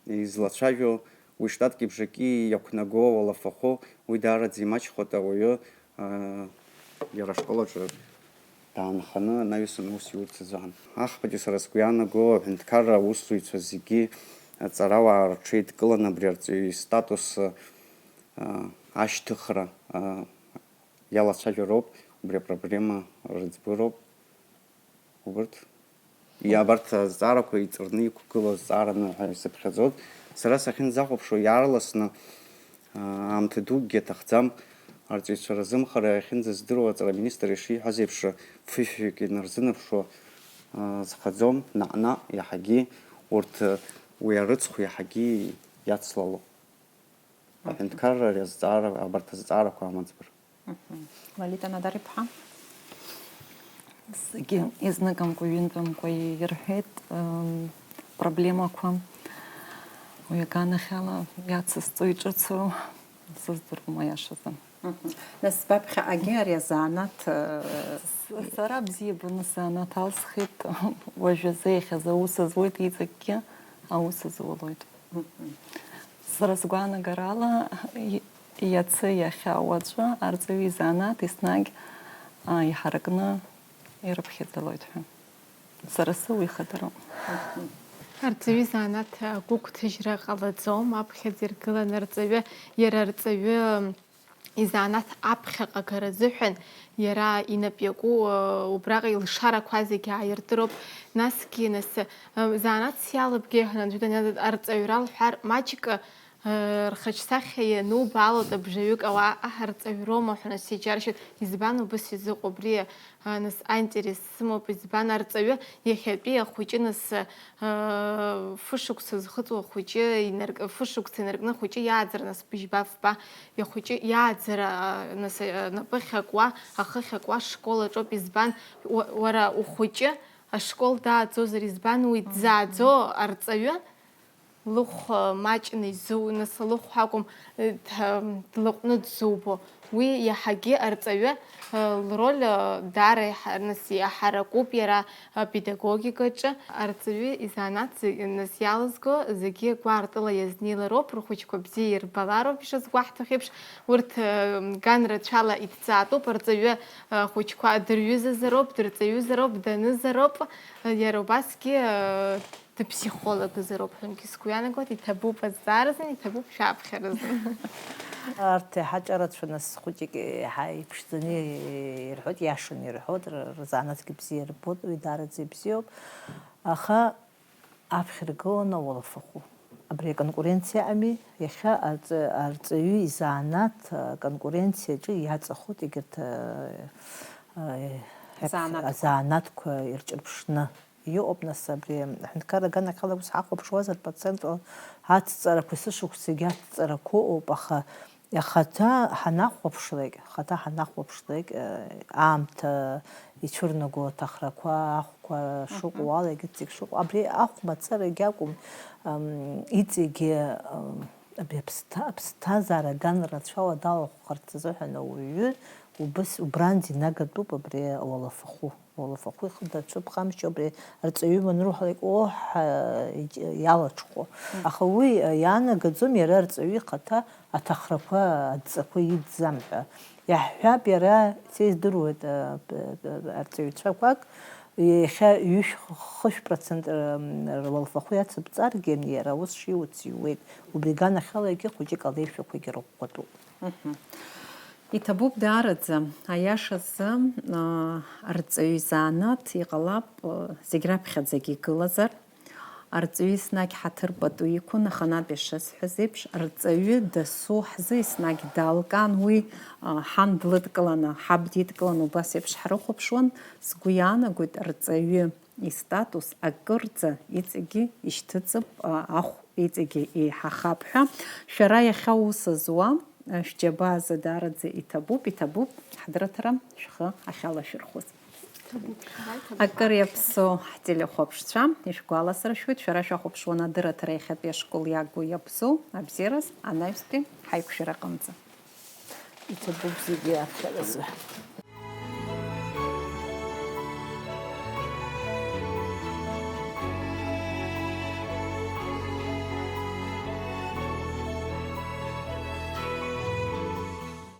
излацәажәо, уи штатки бжаки иақәнаго уалафахәы, уи даараӡа имаҷхоит ауаҩы, аа, иара ашкол аҿы даанханы анаҩсан аус иурц азыҳәан. Ахԥатәи сара сгәы иаанаго, аҳәынҭқарра аусзуҩцәа зегьы аҵарауаа рҽеидкыланы абри арҵаҩы истатус, а, ашьҭыхра, а, иалацәажәароуп, убри апроблема рыӡбыроуп. Убырҭ, иа-, абарҭ азҵаарақәа иҵарны иқәгылоу азҵаараны ҳәа исыԥхьаӡоит. Сара сахьынӡахәаԥшуа, иаарласны, аа, аамҭа дукгьы аҭахӡам. Арҵаҩцәа рзымхара иахьынӡаздыруа, аҵара аминистр ишиҳәаз еиԥш, фышәҩык инарзынаԥшуа, аа, зхаӡом, наҟ-наҟ иаҳагьы урҭ, уи арыцхә иаҳагьы иацлало. Аҳәынҭқарра ари азҵаара, абарҭ азҵаарақәа амаӡбыр. Мгм. Лолита Надар-иԥҳа. Зегьы изныкымкәа, ҩынтәымкәа ирҳәеит, м, проблемақәа. Уи аганахьала иацысҵо, иҿыцу сыздыруам аиашазы. Мгм. Нас баԥхьаҟагьы ари азанааҭ, э, С-, сара бзиа баны сзанааҭ алсхит, уажәазы иахьазы аус зуеит, иҵегьгьы аус зулоит. Мгм. Сара сгәаанагарала, и-, иацы, иахьа, уаҵәы арҵаҩы изанааҭ еснагь, а, иҳаракны ирыԥхьаӡалоит ҳәа. Сара сыуа ихадароуп. Арҵаҩы изанааҭ агәыгәҭажьра ҟалаӡом, аԥхьаӡа иргыланы арҵаҩы, иара арҵаҩы изанааҭ аԥхьаҟа агара азыҳәан иара инап иаку, убраҟа илшарақәа зегьы ааиртыроуп. Насгьы, нас, занааҭс иалабгеи ҳәа аӡәы даниада арҵаҩра лҳәар, маҷк Рхаҿсахьа ианубаалоит абжаҩык ауаа, аҳ, арҵаҩроума ҳәа нас иџьаршьоит. Избан убыс изыҟоу абри, нас аинтерес сымоуп, избан арҵаҩы иахьатәи ахәыҷы нас, фышықәса зхыҵуа ахәыҷы, инарк-, фышықәса инаркны ахәыҷы иааӡара нас быжьба-фба, ихәыҷы иааӡара, нас, напы ахьакуа, ахы ахьакуа ашкол аҿоуп, избан, уа-, уара ухәыҷы ашкол дааӡозар, избан уи дзааӡо арҵаҩы? Лыхә, э, маҷны изу-, нас лыхә акәым, э, д-, длаҟәны дзубо. Уи иаҳагьы арҵаҩы, э, лроль, э, даара иаҳа-, нас иаҳаракуп иара, э, педагогикаҿы. Арҵаҩы изанааҭ зегь, нас иалызго зегьы гәаартыла иазнеилароуп, рхәыҷқәа бзиа ирбалароуп, ишазгәаҳҭахьеиԥш. Урҭ, э, ган рацәала иҭҵаатәуп, арҵаҩы, э, хәыҷқәа дырҩызазароуп, дырҵаҩызароуп, данызароуп. Э, иара убасгьы, э, Дыԥсихологзароуп ҳәагьы сгәы иаанагоит, иҭабуп азҵааразын, иҭабуп шәаԥхьаразын. Арҭ иаҳа ҿарацәаны, хәыҷык иаҳа иԥшӡаны ирҳәоит, иашаны ирҳәоит, р-, рзанааҭгьы бзиа ирбоит, уи даараӡа ибзиоуп. Аха аԥхьа иргыланы ауалафахәы. Абри аконкуренциа ами, иахьа арҵ-, арҵаҩы изанааҭ аконкуренциаҿы иаҵахоит егьырҭ, а, а, Занааҭқәа. Азанааҭқәа ирҿырԥшны. Иҟоуп, нас, абри аҳәынҭқарра аганахьала ус ҳахәаԥшуазар, процентла ацҵарақәа есышықәсагьы ацҵарақәа ыҟоуп, аха ахаҭа ҳанахәаԥшлак, ахаҭа ҳанахәаԥшлак, э, аамҭа ицәырнаго аҭахрақәа, ахәқәа шыҟоу Аҳа. Ала, егьырҭ зегь шыҟоу, абри ахә мацарагьы акәым, ам, иҵегьы, ам, абри аԥсҭа-, аԥсҭазаара ган рацәала далахәхарц азыҳәан ауаҩы убыс, убранӡа инагатәуп абри ауалафахәы. Уалафахәы ихы дацәыԥхамшьо, абри арҵаҩы манрыҳәалак, оҳ, ҳәа иалаҽхәо. Аха уи иаанагаӡом иара арҵаҩы ихаҭа аҭахрақәа, адҵақәа идӡам ҳәа. Иаҳҳәап, иара, са издыруеит, а, п-, п-, арҵаҩцәақәак, иахьа ҩышә-, хышә процент р-, м, руалафахәы иацыбҵаргьы, иара ус шиуц иуеит. Убри аганахьала егьи хәыҷык алеишәақәагьы рыӷәӷәатәуп. Мгм. Иҭабуп даараӡа, аиашазы, аа, арҵаҩы изанааҭ иҟалап, аа, зегь раԥхьаӡагьы игылазар. Арҵаҩы еснагь ҳаҭыр пату иқәын, аханатә ишысҳәаз еиԥш, арҵаҩы дасу ҳзы еснагь далкаан, уи, аа, ҳан длыдкыланы, ҳаб дидкыланы убас еиԥш ҳрыхәаԥшуан. Сгәы иаанагоит, арҵаҩы истатус акырӡа иҵегьгьы ишьҭыҵып, а, ахә иҵегьгьы еиҳахап ҳәа. Шәара иахьа аус зуа, а, шәџьабаа азы даараӡа иҭабуп, иҭабуп ҳдырраҭара шәхы ахьалашәырхәыз. Иҭабуп, шәара иҭабуп. Акыр иаԥсоу ҳтелехәаԥшцәа, ишәгәаласыршәоит, шәара шәахәаԥшуан адырраҭара иахьатәи ашкол иагу иабзоу абзиараз анаҩстәи ҳаиқәшәара аҟынӡа. Иҭабуп зегьы аԥхьаразы.